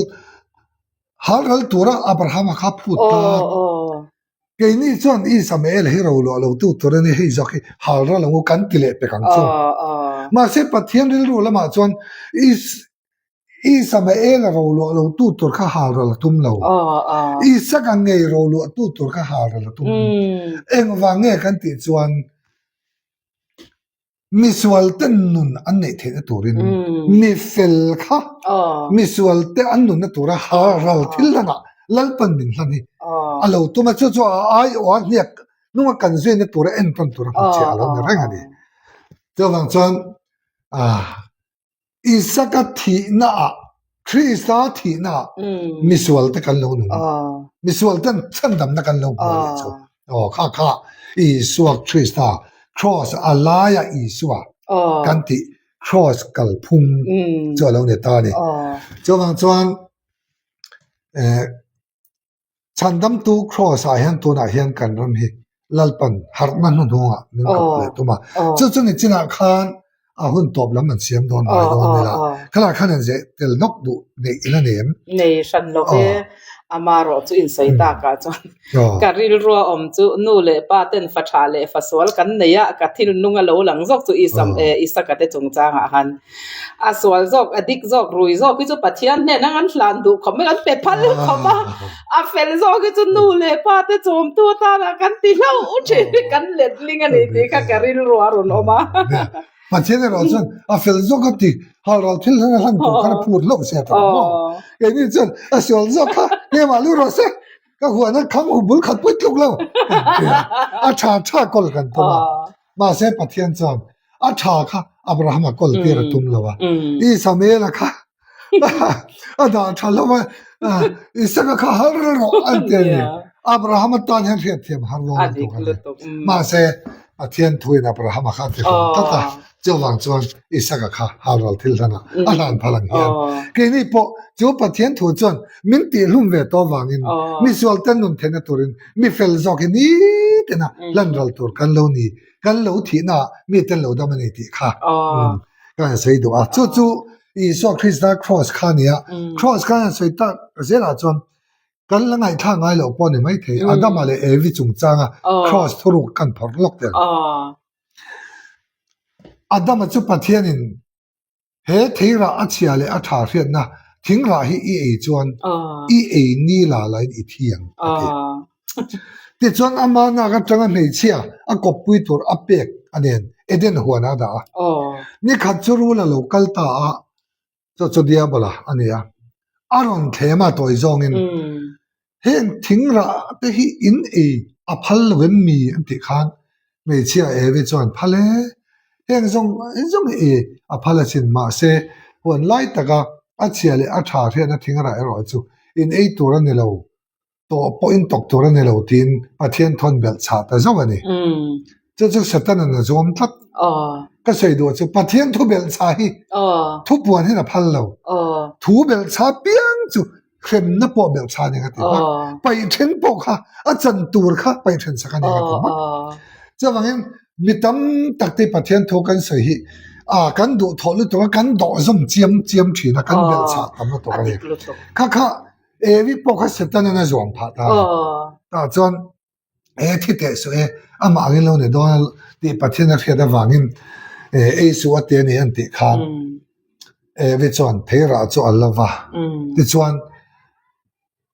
halral tura Abrahama kha phut ta? Keini chuan Isamael hi roluah lotu tur a ni, hei zawk hi halral ang u kan ti leh pek ang chu. Mahse Pathian rilru lamah chuan Is. Isamaela roluah lo tu tur kha hal ral a tum lo. Isaka ngei roluah tu tur kha hal ral a tum. Engvang nge kan tih chuan Misual ten nun an neih theihna turin mifel kha misual te an nunna tura hal ral thil hlanah Lalpan min hlan hi a lo tum a, chu chu a aiawha hniak hnunga kan zuina tura entawn tura hmuchhiah a lo ni reng a ni. Chuvang chuan Isaka thihnaah, Krista thihnaah misual te kan lo nung a, misual ten chhandamna kan lo hmu leh chu. Aw kha kha Isua Krista cross a laia Isua kan tih cross kalphung chu a lo ni ta a ni. Chuvang chuan eh Chhandamtu Kraws ah hian tunah hian kan ram hi Lalpan harhna hnuhnungah min kawp leh tum a. Chu chu ni chinah khan a hun tawp lam an siam dawn ngai dawn nila. Khalah khan an zeh tel nawk duh neih ila nei em?
Nei hran lo ve. Amarawh chu insawi takah chuan ka rilrua awm chu nu leh pa ten fa tha leh fa sual kan nei a, ka thinlung a lo lang zawk chu Isaka te chungchangah khan A sual zawk, a dik zawk, rui zawk hi chu Pathian hnen ang an hlan duh khawp mai, an pe phal khawp a, a fel zawk hi chu nu leh pa te chawmtu atana kan ti hlauh thin hi kan letling a ni tih kha ka rilru a rawn awm a.
Pathian erawh chuan a fel zawk a ti, halral thil hlan a hlan tur khan a phut hlauh se a ta maw? Keini chuan a sual zawk kha keimah lu rawh se, ka huan a kham hu bul khat pui tluk lo kan ti a, a tha tha kawl kan tum a. Mahse Pathian chuan a tha kha Abrahama kawl tir a tum lo a, Isamaela kha a dah tha lo a, Isaka kha har rawh an ti a ni. Abrahama tan hian hriatthiam har dawn a tuk a ni. Mahse Pathian thuin Abrahama kha a ti hlawm tlat a, chuvang chuan Isaka kha halral thil hlanah a hlan phal ang hian. Keini pawh chu Pathian thu chuan min tihhlum ve tawh avangin misual te nun theihna turin mi fel zawk hi nitina lan ral tur kan lo ni, kan lo thihna ah mi ten lo dam a ni tih kha ka han sawi duh a. Chu chu Isua Krista Kraws kha a ni a, Kraws kha han sawi tak zelah chuan kan la ngaihthlak ngai loh pawh a ni maithei, Adama leh Evi chungchanga Kraws thuruk kan phawrh lawk tel. Adama chu Pathianin He theirah a chhia leh a tha hriatna thingrah hi i ei chuan i ei ni la lain i thi ang, a ti. Tichuan ama nak atanga hmeichhia a kawppui tur a pek a nen Eden huanah a dah a. Nikhat chu rul a lo kal ta a, chu chu Diabola a ni a, a rawn thlem a tawi zawngin, Heng thingrah te hi in ei a phal lo em mi? an tih khan hmeichhia Evi chuan phal e, heng zawng zawng hi ei a phal asin, mahse huan lai taka a chhia leh a tha hriatna thingrah erawh chu in ei tur a ni lo, tawh pawh in tawk tur a ni lo tiin Pathian thawn belh chhah ta zauh a ni. Chu chu Satan-a'n a zawm tlat. Ka sawi duh chu Pathian thu belh chhah hi thupuan hian a phal lo. Thu belh chhah piang chu hremna pawh belh chhah a ni ka ti hmak. Paih then pawh kha a chan tur kha paih then sak a ni ka ti hmak. Chuvangin mi tam tak te Pathian thu kan sawi hi a kan duh thawh lutuk a kan dawh zawm chiam chiam thin a kan belh chhah tam lutuk a ni. Kha kha Evi pawh kha Satan-a'n a zawm phah ta a ni. Tah chuan He thi teh suh e, amah angin lo ni dawn a tih Pathian a hriat avangin ei suh a ti a ni an tih khan Evi chuan theirah chu a lo va, tichuan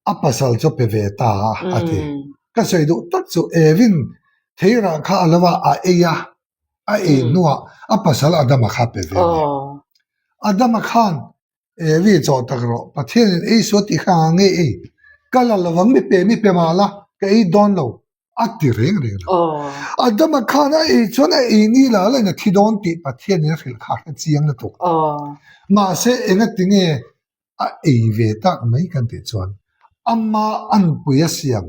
a pasal chu pe ve ta a a ti. Ka sawi duh tak chu Evin theirah kha a lo va, a ei a, a ei hnuah a pasal Adama kha a pe ve a ni. Adama khan Evi chawh tak rawh, Pathianin ei suah tih kha ang nge ei? Ka la lo ang, mi pe mi pe mah la, ka ei dawn lo, a ti reng reng lo. Adama khan a ei chuan a ei ni la la in a thi dawn tih Pathianin a hrilh kha a hre chiang lutuk. Mahse engati nge a ei ve tak mai kan tih chuan ama anpui a siam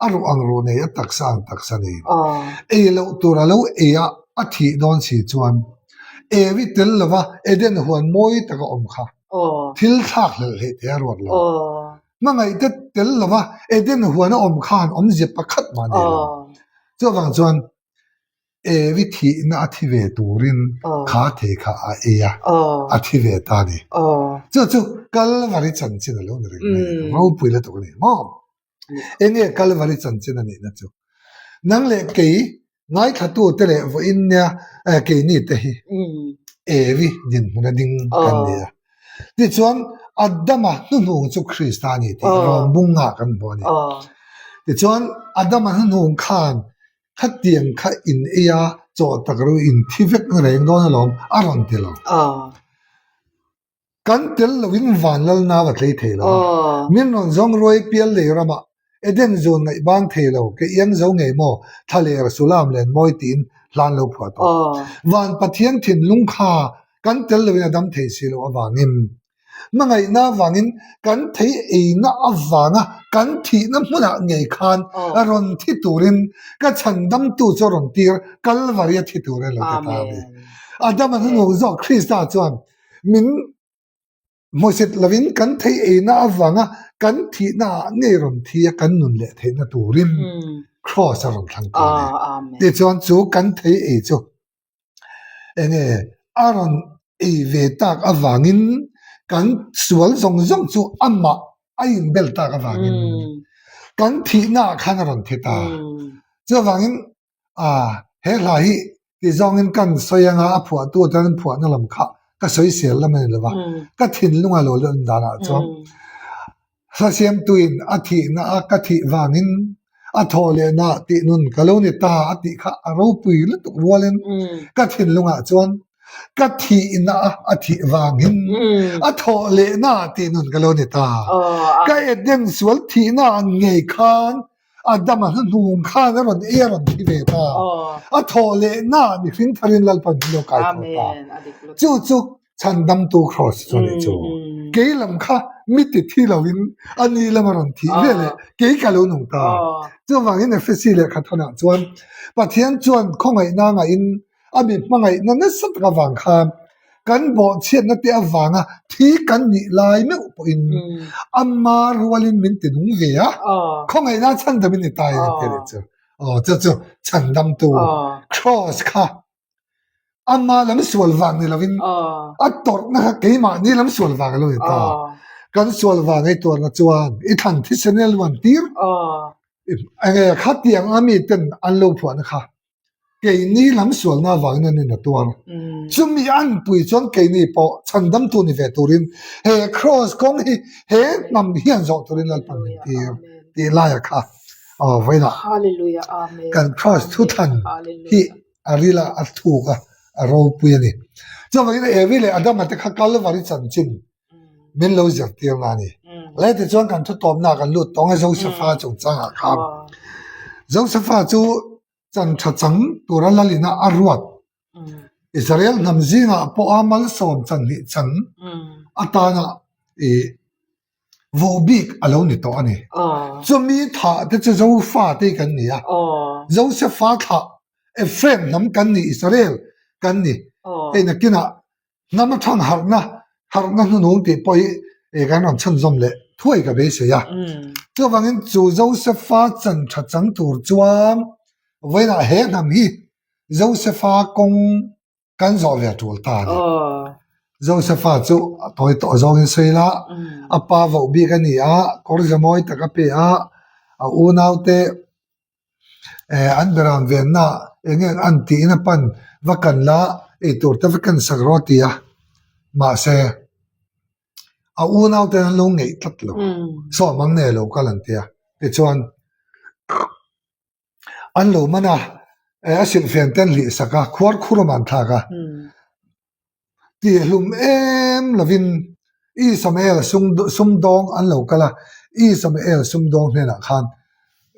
A ruh ang ruh nei, a taksa ang taksa nei. Ei loh tur a lo ei a, a thih dawn si chuan Evi tel lova Eden huan mawi taka awm kha thil thlak hlelh hleih thei a ruat lo. Hmangaihte tel lova Eden huan a awm khan awmzia pakhat mah nei lo. Chuvang chuan Evi thihna a thi ve turin kha thei kha a ei a, a thi ve ta a ni. Chu chu Kalvari chanchin a lo ni reng mai a ni, ropui lutuk a ni maw? Enge Kalvari chanchin a nihna chu? Nang leh kei ngaithlatute leh vawiin nia keini te hi Evi dinhmun a ding kan ni a. Tichuan, Adama hnuhnung chu Krista a ni tih Rom bungah kan hmu a ni. Tichuan, Adama hnuhnung khan khatiang kha in ei a, chaw tak ru in thi vek reng dawn alawm a rawn ti lo. Kan tel loin van lal nau a tlei thei lo a, min rawn zawng ruai pial lei ramah Eden zun ngaih bang thei lo ke iang zo ngei maw thlaler Sulam len mawi tiin hlan lo phuah tawh. Van Pathian thinlung kha kan tel loin a dam thei si lo avangin hmangaihna avangin kan thei eina avanga kan thihna hmunah ngei khan rawn thi turin ka chhandamtu chu a rawn tir Kalvari a thi tur a lo ti ta a ni. Adama hnuhnung zawk Krista chuan Min hmusit lovin kan theih eina avanga kan thihna ah ngei rawn thi a kan nun leh theihna turin Kraws a rawn thlang ta a ni. Tichuan chu kan thei ei chu enge a rawn ei ve tak avangin kan sual zawng zawng chu amah a inbel tak avangin kan thihna ah khan a rawn thi ta. Chuvangin A, he hla hi ti zawngin kan sawi anga a phuahtu atangin phuahna lam kha ka sawi sel lam a ni lo va, ka thinlung a lo lan danah chuan hla siamtuin a thihna a ka thih vangin a thawh lehna tih nun ka lo ni ta a tih kha a ropui lutuk rualin ka thinlungah chuan ka thihna a a thih vangin a thawh lehna tih nun ka lo ni ta. Ka Eden sual thihna ang ngei khan Adama hnuhnung khan a rawn ei a rawn thi ve ta. A thawh leh na mihring tharin Lalpan min lo kai thaw ta. Chu chu chhandamtu Kraws chu a nih chu. Kei lam kha mi ti thi loin a ni lam a rawn thih ve leh kei ka lo nung ta. Chuvangin Efesi lehkha thawnah chuan Pathian chuan khawngaihna ngaihin a mi hmangaihna nasa tak avang khan kan bawhchhiatna te avanga thi kan nih lai meuh pawhin ama rualin min ti nung ve a, khawngaihna chhandam in ni ta in a ti leh chu. Aw chu chu chhandamtu Kraws kha ama lam sual vang ni lovin a tawrhna kha keimahni lam sual vang a lo ni ta. Kan sual vang ei tuarna chuan i thlan thisen a luan tir. Enge khatiang a miten an lo phuahna kha Keini lam sualna avangin an in a tuar. Chumi an pui chuan keini pawh chhandamtu ni ve turin he kraws kawng hi he hnam hian zawh turin Lalpan min tir tih laia kha aw vawiinah kan kraws thuthan hi a ril a, a thuk a, a ropui a ni. Chuvangin Evi leh Adama te kha Kalvari chanchin min lo zirtir na a ni. Le tichuan kan thutawmna kan lut tawng a Josefa chungchangah khan Josefa chu chan tha chang tura lalina a ruat. Israel hnam zingah pawha malsawm chan hnih chang atana i voh bik a lo ni tawh a ni. Chumi thah te chu Zofa te hi kan ni a, Josefa thlah Ephraim hnam kan ni, Israel kan ni. Hei nakinah Hnam atang harhna, harhna hnunung tih pawh hi eh kan rawn chhunzawm leh thuai ka beisei a. Chuvangin chu Josefa chan tha chang tur chuan vawiinah he hnam hi Josefa kawng kan zawh ve tul ta a ni. Josefa chu a tawi tawh zawngin sawi la, a pa voh bik a ni a, kawr za mawi tak a pe a, a unaute Eh an beram venna eng nge an tiin a pan va kan la eitur te va ken sak rawh a ti a mahse a unau ten an lo ngeih tlat lo sawm ang nei lo kal an ti a tichuan an lo man a eh a silhfen te an hlih sak a khuar khur awm an thlak a. Tihhlum em lovin Ismael sumdawng an lo kal a, Ismael sumdawng hnenah khan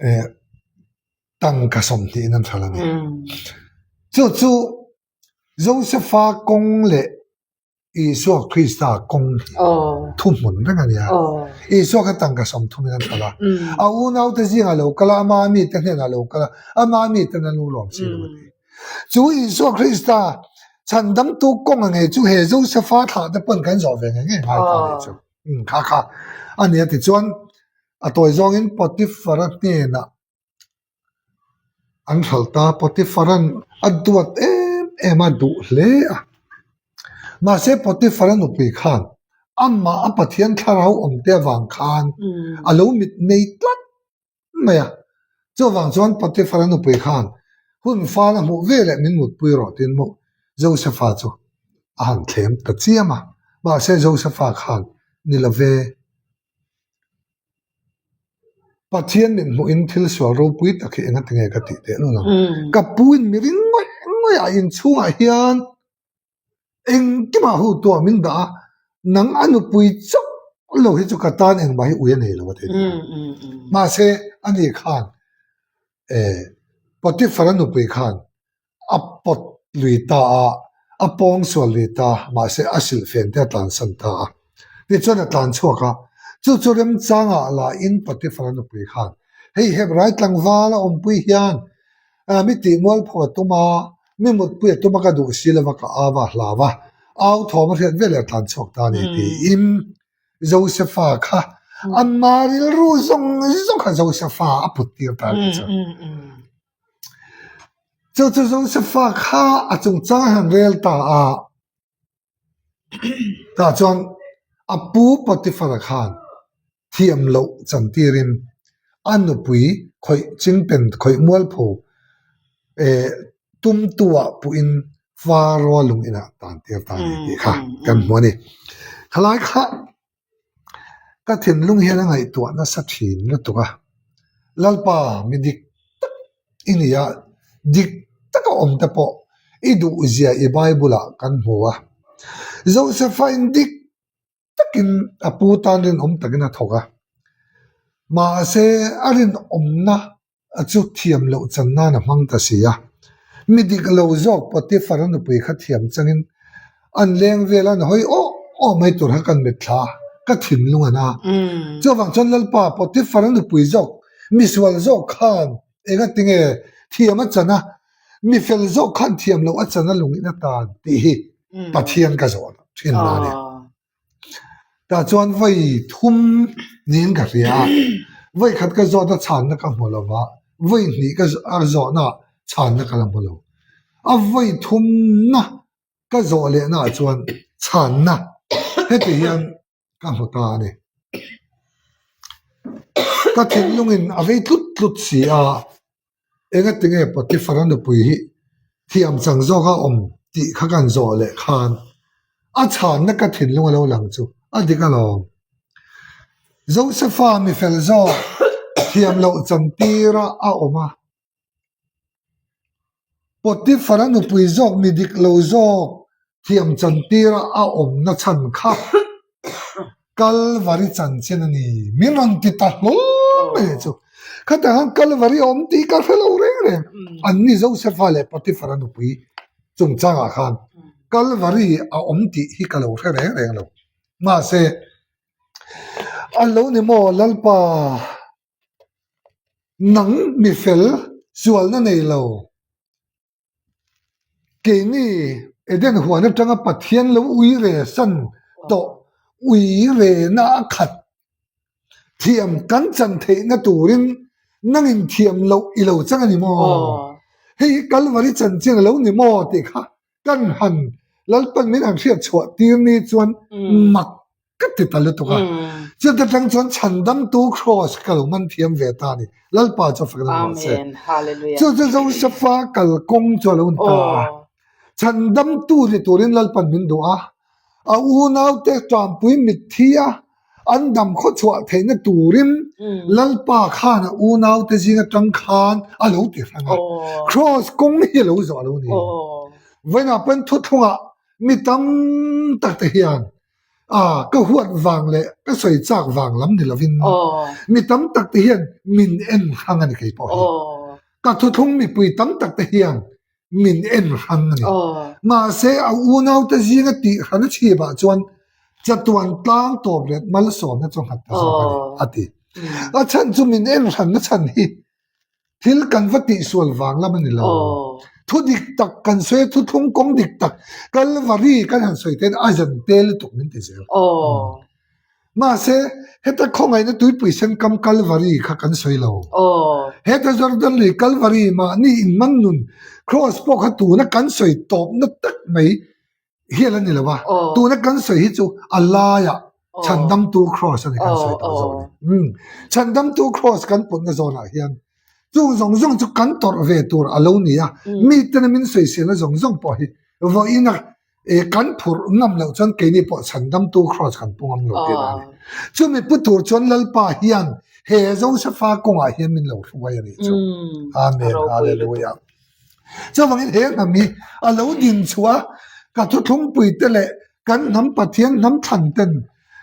eh tangka sawmhnihin an hralh a ni. Chu chu Josefa kawng leh Isua Krista kawng hi thuhmun reng a ni a. Isua kha tangka sawmthumin an hralh a, a unaute zingah a lo kal a, ama mite hnenah a lo kal a, ama miten an lo lawm si lo a ti. Chu Isua Krista chhandamtu kawng a ngei chu he Josefa thlah te pawn kan zawh ve ngei ngei ngai ta nih chu. Um kha kha a nia tichuan a tawi zawngin Potiphar-a hnenah an hralh ta. Potiphar-a'n a duat em em a, duh hle a. Mahse Potiphar-a nupui khan amah a Pathian thlarau awmte avang khan a lo mitmei tlat mai a. Chuvang chuan Potiphar-a nupui khan hun fal a hmuh veleh min mutpui rawh tiin maw Josefa chu a han thlem ta chiam a. Mahse Josefa khan ni lo ve. Pathian min hmuhin thil sual ropui tak hi engati nge ka tih teh lul ang. Ka pu in mi ring ngawih ngawih a inchhungah hian engkimah hu tuah min dah a, nang a nupui chauh lo hi chu ka tan engmah hi ui a nei lo a ti a. Mahse ani khan Potiphar-a nupui khan A pawt lui ta a, a pawng sual lui ta, mahse a silhfen te a tlansan ta a. Tichuan a tlan chhuak a, chu chu remchangah lahin Potiphar-a nupui khan, Hei Hebrai tlangval a awmpui hian mi tihmualpho a tum a, mi mutpui a tum a ka duh si lova ka au a hlau a, au thawm a hriat veleh a tlan chhuak ta a ni tiin Josefa kha ama rilru zawng zawng kha Josefa a put tir ta a nih chu. Chu chu Josefa kha a chungchang a han rel ta a, tah chuan a pu Potiphar-a khan thiam loh chantirin a nupui khawih chingpen khawih mualpho eh tumtu-ah puhin Faro lung inah tan tir ta a ni tih kha kan hmu a ni. Khalai kha Ka thinlung hian a ngaihtuah nasa thin lutuk a, Lalpa mi dik tak i ni a, dik taka awm te pawh i duhzia i Bible ah kan hmu a. Josefa in dik takin a pu tan rinawm takin a thawk a, mahse a rinawmna a chu thiam loh chan nan a hmang ta si a. Mi dik lo zawk Potiphar-a nupui kha thiam changin an leng vel a, an hawi awh awh mai tur kha kan mitthla a, ka thinlung a na. Chuvang chuan Lalpa Potiphar-a nupui zawk, misual zawk khan engatinge thiam a chan a, mi fel zawk khan thiam loh a chan a lungin a tan tih hi Pathian ka zawh thin a ni. Tah chuan vawi thum niin ka hria a, vawi khat ka zawt a chhanna ka hmu lo va, vawi hnih ka zawhna ah chhanna ka la hmu lo. A vawi thumna ka zawh lehna ah chuan chhanna heti hian ka hmu ta a ni. Ka thinlungin a vei tlut tlut si a. Engatinge Potiphar-a nupui hi thiam chang zawk a awm tih kha kan zawh leh khan a chhanna ka thinlung a lo lang chu a dik alawm. Josefa mi fel zawk thiam loh chantira a awm a, Potiphar-a nupui zawk mi dik lo zawk thiam chantira a awmna chhan kha Kalvari chanchin a ni. Min rawn ti ta hlawl mai chu. Khatah khan Kalvari a awm tih ka hre lo reng reng. Anni Josefa leh Potiphar-a nupui chungchangah khan Kalvari a awm tih hi ka lo hre reng reng lo. Mahse, a lo ni maw Lalpa, nang mi fel sualna nei lo. Keini Eden huan atanga Pathian lo ui re san tawh ui rena a khat thiam kan chan theihna turin nangin thiam loh i lo chang a ni maw? Hei hi Kalvari chanchin a lo ni maw tih kha kan han Lalpan min han hriat chhuah tir ni chuan mak ka ti ta lutuk a. Chuta tang chuan chhandamtu cross ka lo man thiam ve ta a ni. Lalpa chu a fak na rawh se. Chu chu Josefa kalkawng chu a lo ni ta a. Chhandamtu ni turin Lalpan min duh a. A unaute tanpui mitthi a an dam khawchhuah theihna turin Lalpa khan a unaute zing atang khan a lo ti hrang a. Cross kawng hi a lo zawh a lo ni. Vawiinah pawn thuthlungah mi tam tak te hian A, ka huat vang leh ka sawi chak vang lam ni lovin mi tam tak te hian min en hrang a ni kei pawh hi. Ka thuthlung mipui tam tak te hian min en hrang a ni. Mahse a unaute zinga tih hran a chhipah chuan chatuan tlang tawp let malsawmna chu nghat ta zawk a ni, a ti. A chhan chu min en hranna chhan hi Thil kan va tihsual vang lam a ni lo. Thu dik tak kan sawi a, thuthlung kawng dik tak Kalvari kan han sawi te hian a zan te lutuk min ti zel. Mahse, heta khawngaihna tuipui sen kam Kalvari kha kan sawi lo. Heta Jordan lui Kalvari mahni inman nun Cross pawh kha tuna kan sawi tawpna tak mai hial a ni lo a, tuna kan sawi hi chu a laiah chhandamtu cross a ni kan sawi tawh zawk a ni. Chhandamtu cross kan putna zawnah hian chung zawng zawng chu kan tawrh ve tur a lo ni a, miten a min sawiselna zawng zawng pawh hi vawiina. Kan phurh ngam loh chuan keini pawh chhandamtu Kraws kan pu ngam lo tihna a ni. Chumi pu tur chuan Lalpa hian he Josefa kawngah hian min lo hruai a nih chu. Amen. Hallelujah. Chuvangin he hnam hi a lo din chhuah a, ka thuthlungpuite leh kan hnam Pathian hnam thlan ten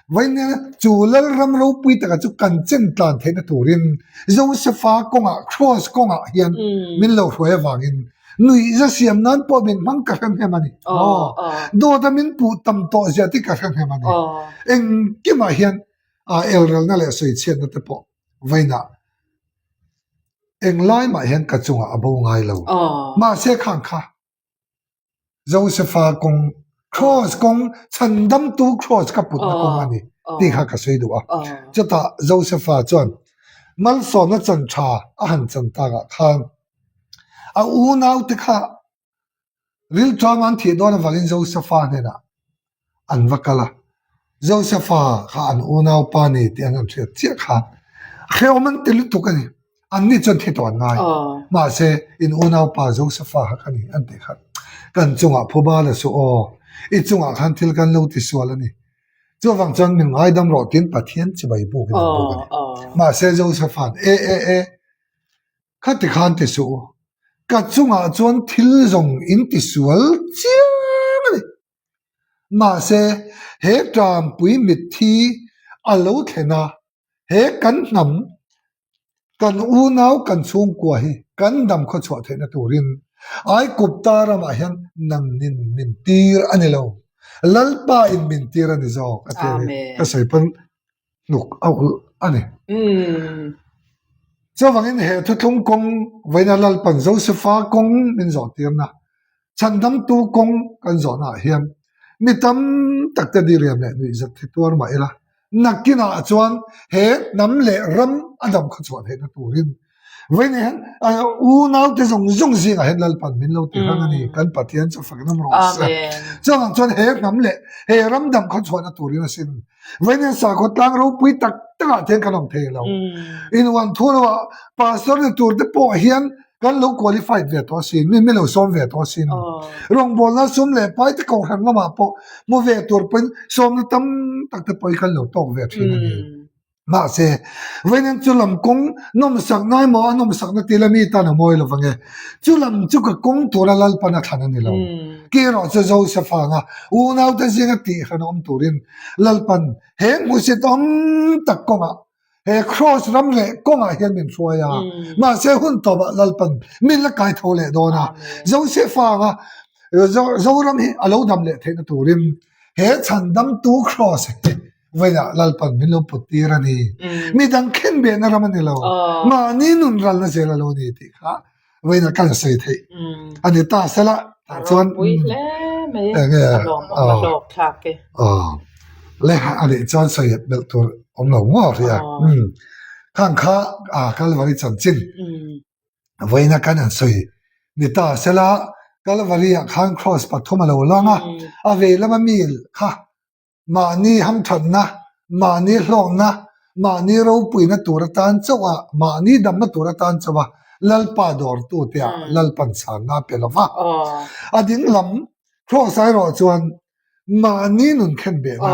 Vawiin chu Lalram ropui taka chu kan chen tlan theihna turin Josefa kawngah, Kraws kawngah hian min lo hruai avangin nuihza siam nan pawh min hmang ka hre hnem a ni. Dawta min puh tam tawh zia te ka hre hnem a ni. Engkimah hian elrelna leh sawichhiatna te pawh vawiinah englai mah hian ka chungah a bo ngai lo. Mahse khang kha Josefa kawng, Kraws kawng, chhandamtu Kraws ka putna kawng a ni tih kha ka sawi duh a. Chutah Josefa chuan malsawmna chan tha a han chan takah khan a unaute kha rilṭam an thih dawn avangin Josefa hnenah an va kal a, Josefa kha an unaupa ni tih an han hriat chiah kha hrehawm an ti lutuk a ni. Anni chuan thi tawh an ngai. Mahse, in unaupa Josefa kha ka ni an tih kha kan chungah phuba la suh aw, i chungah khan thil kan lo ti sual a ni. Chuvang chuan min ngaidam rawh tiin Pathian chibai bukin an buk a ni. Mahse, Josefa'n e e e, Khati khan ti suh u, ka chungah chuan thil zawng in ti sual chiang a ni. Mahse, he ṭampui mitthi a lo thlen a, he kan hnam, kan unau, kan chhungkua hi kan dam khawchhuah theihna turin Aikupta ramah hian nangnin min tir a ni lo, Lalpa in min tir a ni zawk a ti a ni. Ka sawi pawn hnuk a ulh a ni. Chuvangin he thuthlung kawng vawiina Lalpan Josefa kawng min zawhtirna Chhandamtu kawng kan zawhnaah hian mi tam tak te diriam leh nuihzat hi tuar mah ila, nakinah chuan he hnam leh ram a dam khaw chhuah theihna turin vawiin hian unaute zawng zawng zingah hian Lalpan min lo ti hrang a ni, kan Pathian chu fak nawm rawh se. Chuvang chuan he hnam leh he ram dam khaw chhuahna turin asin vawiin hian sakhaw tlang ropui tak takah te hian kan awm thei lo. Inhuan thu loah pastor ni tur te pawh hian Kan lo qualified ve tawh asin, mi min lo sawm ve tawh asin. Rawngbawlna sum leh pai te kohhran lamah pawh hmu ve tur pawhin sawmna tam tak te pawh hi kan lo tawk ve thin a ni. Mahse, vawiin chu lam kawng nawmsakna emaw a nawmsakna tih la mi tan a mawi lo vang e. Chu lam chu ka kawng tura Lalpan a thlan a ni lo. Ki erawh chu Joseph anga unaute zinga tihhran awm turin Lalpan he hmuhsit awm tak kawngah He Kraws ram leh kawngah hian min hruai a, mahse hun tawpah Lalpan min la kai tho leh dawn a. Josefa anga Zoram hi a lo dam leh theihna turin he chhandamtu Kraws hi vawiinah Lalpan min lo put tir a ni. Midang khenbehna ram a ni lo, mahni nun ralna zel a lo ni tih kha vawiinah kan sawi theih a ni ta sela tah chuan
Ropui hle mai
enge
a lawmawm a hlawk thlak e.
Le a nih chuan sawi belh tur awm lo maw ria khang kha a Kalvari chanchin vawiina kan han sawi ni ta sela Kalvari ah khan Kraws pathum a lo lang a a vei lama mi kha Mahni hamthatna, mahni hlawkna, mahni ropuina tur atan chauh a, mahni damna tur atan chauh a Lalpa dawrtute ah Lalpan chhanna a pe lo va. A ding lam Kraws erawh chuan mahni nun khenbehna,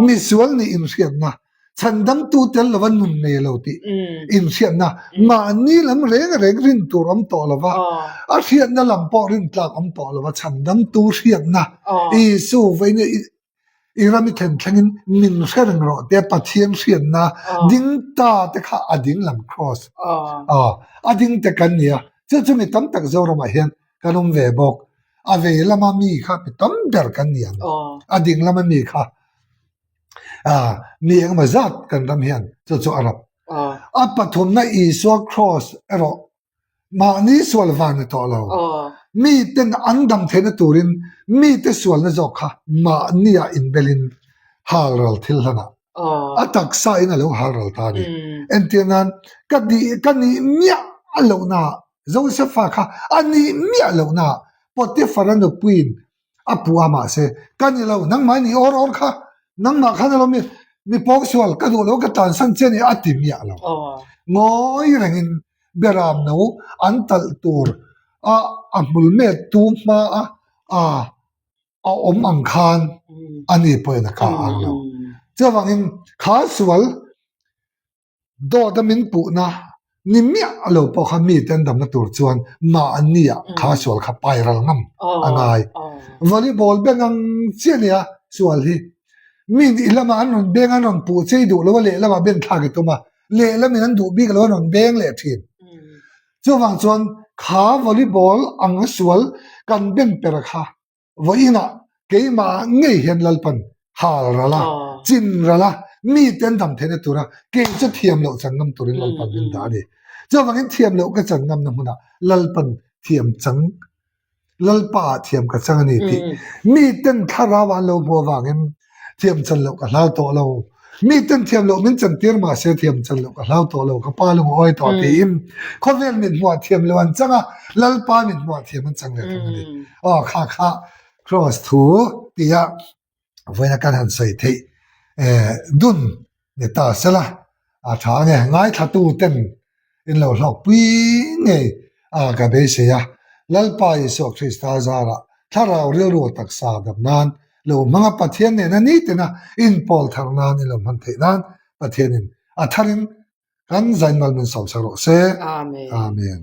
misual nih inhriatna, chhandamtu tel lova nun nei lo tih inhriatna, mahni lam reng reng rin tur awm tawh lo va, a hriatna lam pawh rin tlak awm tawh lo va, chhandamtu hriatna Isu vawiin i ram i thlen thlengin min hre reng rawh tia Pathian hriatna ding ta te kha a ding lam cross a ding te kan ni a, chu chu mi tam tak Zoramah hian kan awm ve bawk. A vei lama mi kha mi tam ber kan ni ang, a ding lama mi kha mi engemaw zat kan ram hian chu chu a rap. A pathumna Isua cross erawh Mahni sual vang ni tawh lo. Miten an dam theihna turin mite sualna zawk kha mahnia inbelin halral thil hlanah a taksa in a lo halral ta a ni. Entir nan, ka nih ka nih miah lohnaah Josefa kha a nih miah lohnaah Potifara nupuiin a puh a mahse ka ni lo nangmah ni awr awr kha nangmah khan alawm mi mi pawng sual ka duh lo ka tansan che ni a ti miah lo ngawi rengin beram no an talh tur a a hmul met tu hma a a. a awm ang khan ani pawhin a ka ang lo. Chuvangin kha sual dawt a min puhna ni miah lo pawh kha mite an damna tur chuan mahni ah kha sual kha pai ral ngam a ngai. Volleyball beng ang chiah nia sual hi mi i lamah an rawn beng an rawn puh chei duh lo a lehlamah ben thlak i tum a, lehlamin an duh bik lo an rawn beng leh thin. Chuvang chuan kha volleyball ang a sual kan ben per kha vawiinah keimah ngei hian Lalpan hal ral a, chin ral a, mite an dam theihna tura kei chu thiam loh chan ngam turin Lalpan min dah a ni. Chuvangin thiam loh ka chan ngamna hmunah Lalpan thiam chang Lalpa ah thiam ka chang a ni tih miten thlarau ah an lo hmuh avangin thiam chan loh ka hlau tawh lo. Miten thiam loh min chantir mah se thiam chan loh ka hlau tawh lo, ka pa lung a awi tawh tiin khawvel min hmuah thiam loh an chang a, Lalpa min hmuah thiam an chang leh thung a ni. Aw kha kha Kraws thu tia vawiina kan han sawi theih dun ni ta sela a tha a ni. Ngaithlatu ten in lo hlawk pui ngei a ka beisei a, Lalpa Isua Krista zarah thlarau rilru taksa dam nan lo hmanga Pathian nena nitina inpawl thar nan in lo hman theih nan Pathianin a tharin kan zainmal min sawmsak rawh se.
Amen.
Amen.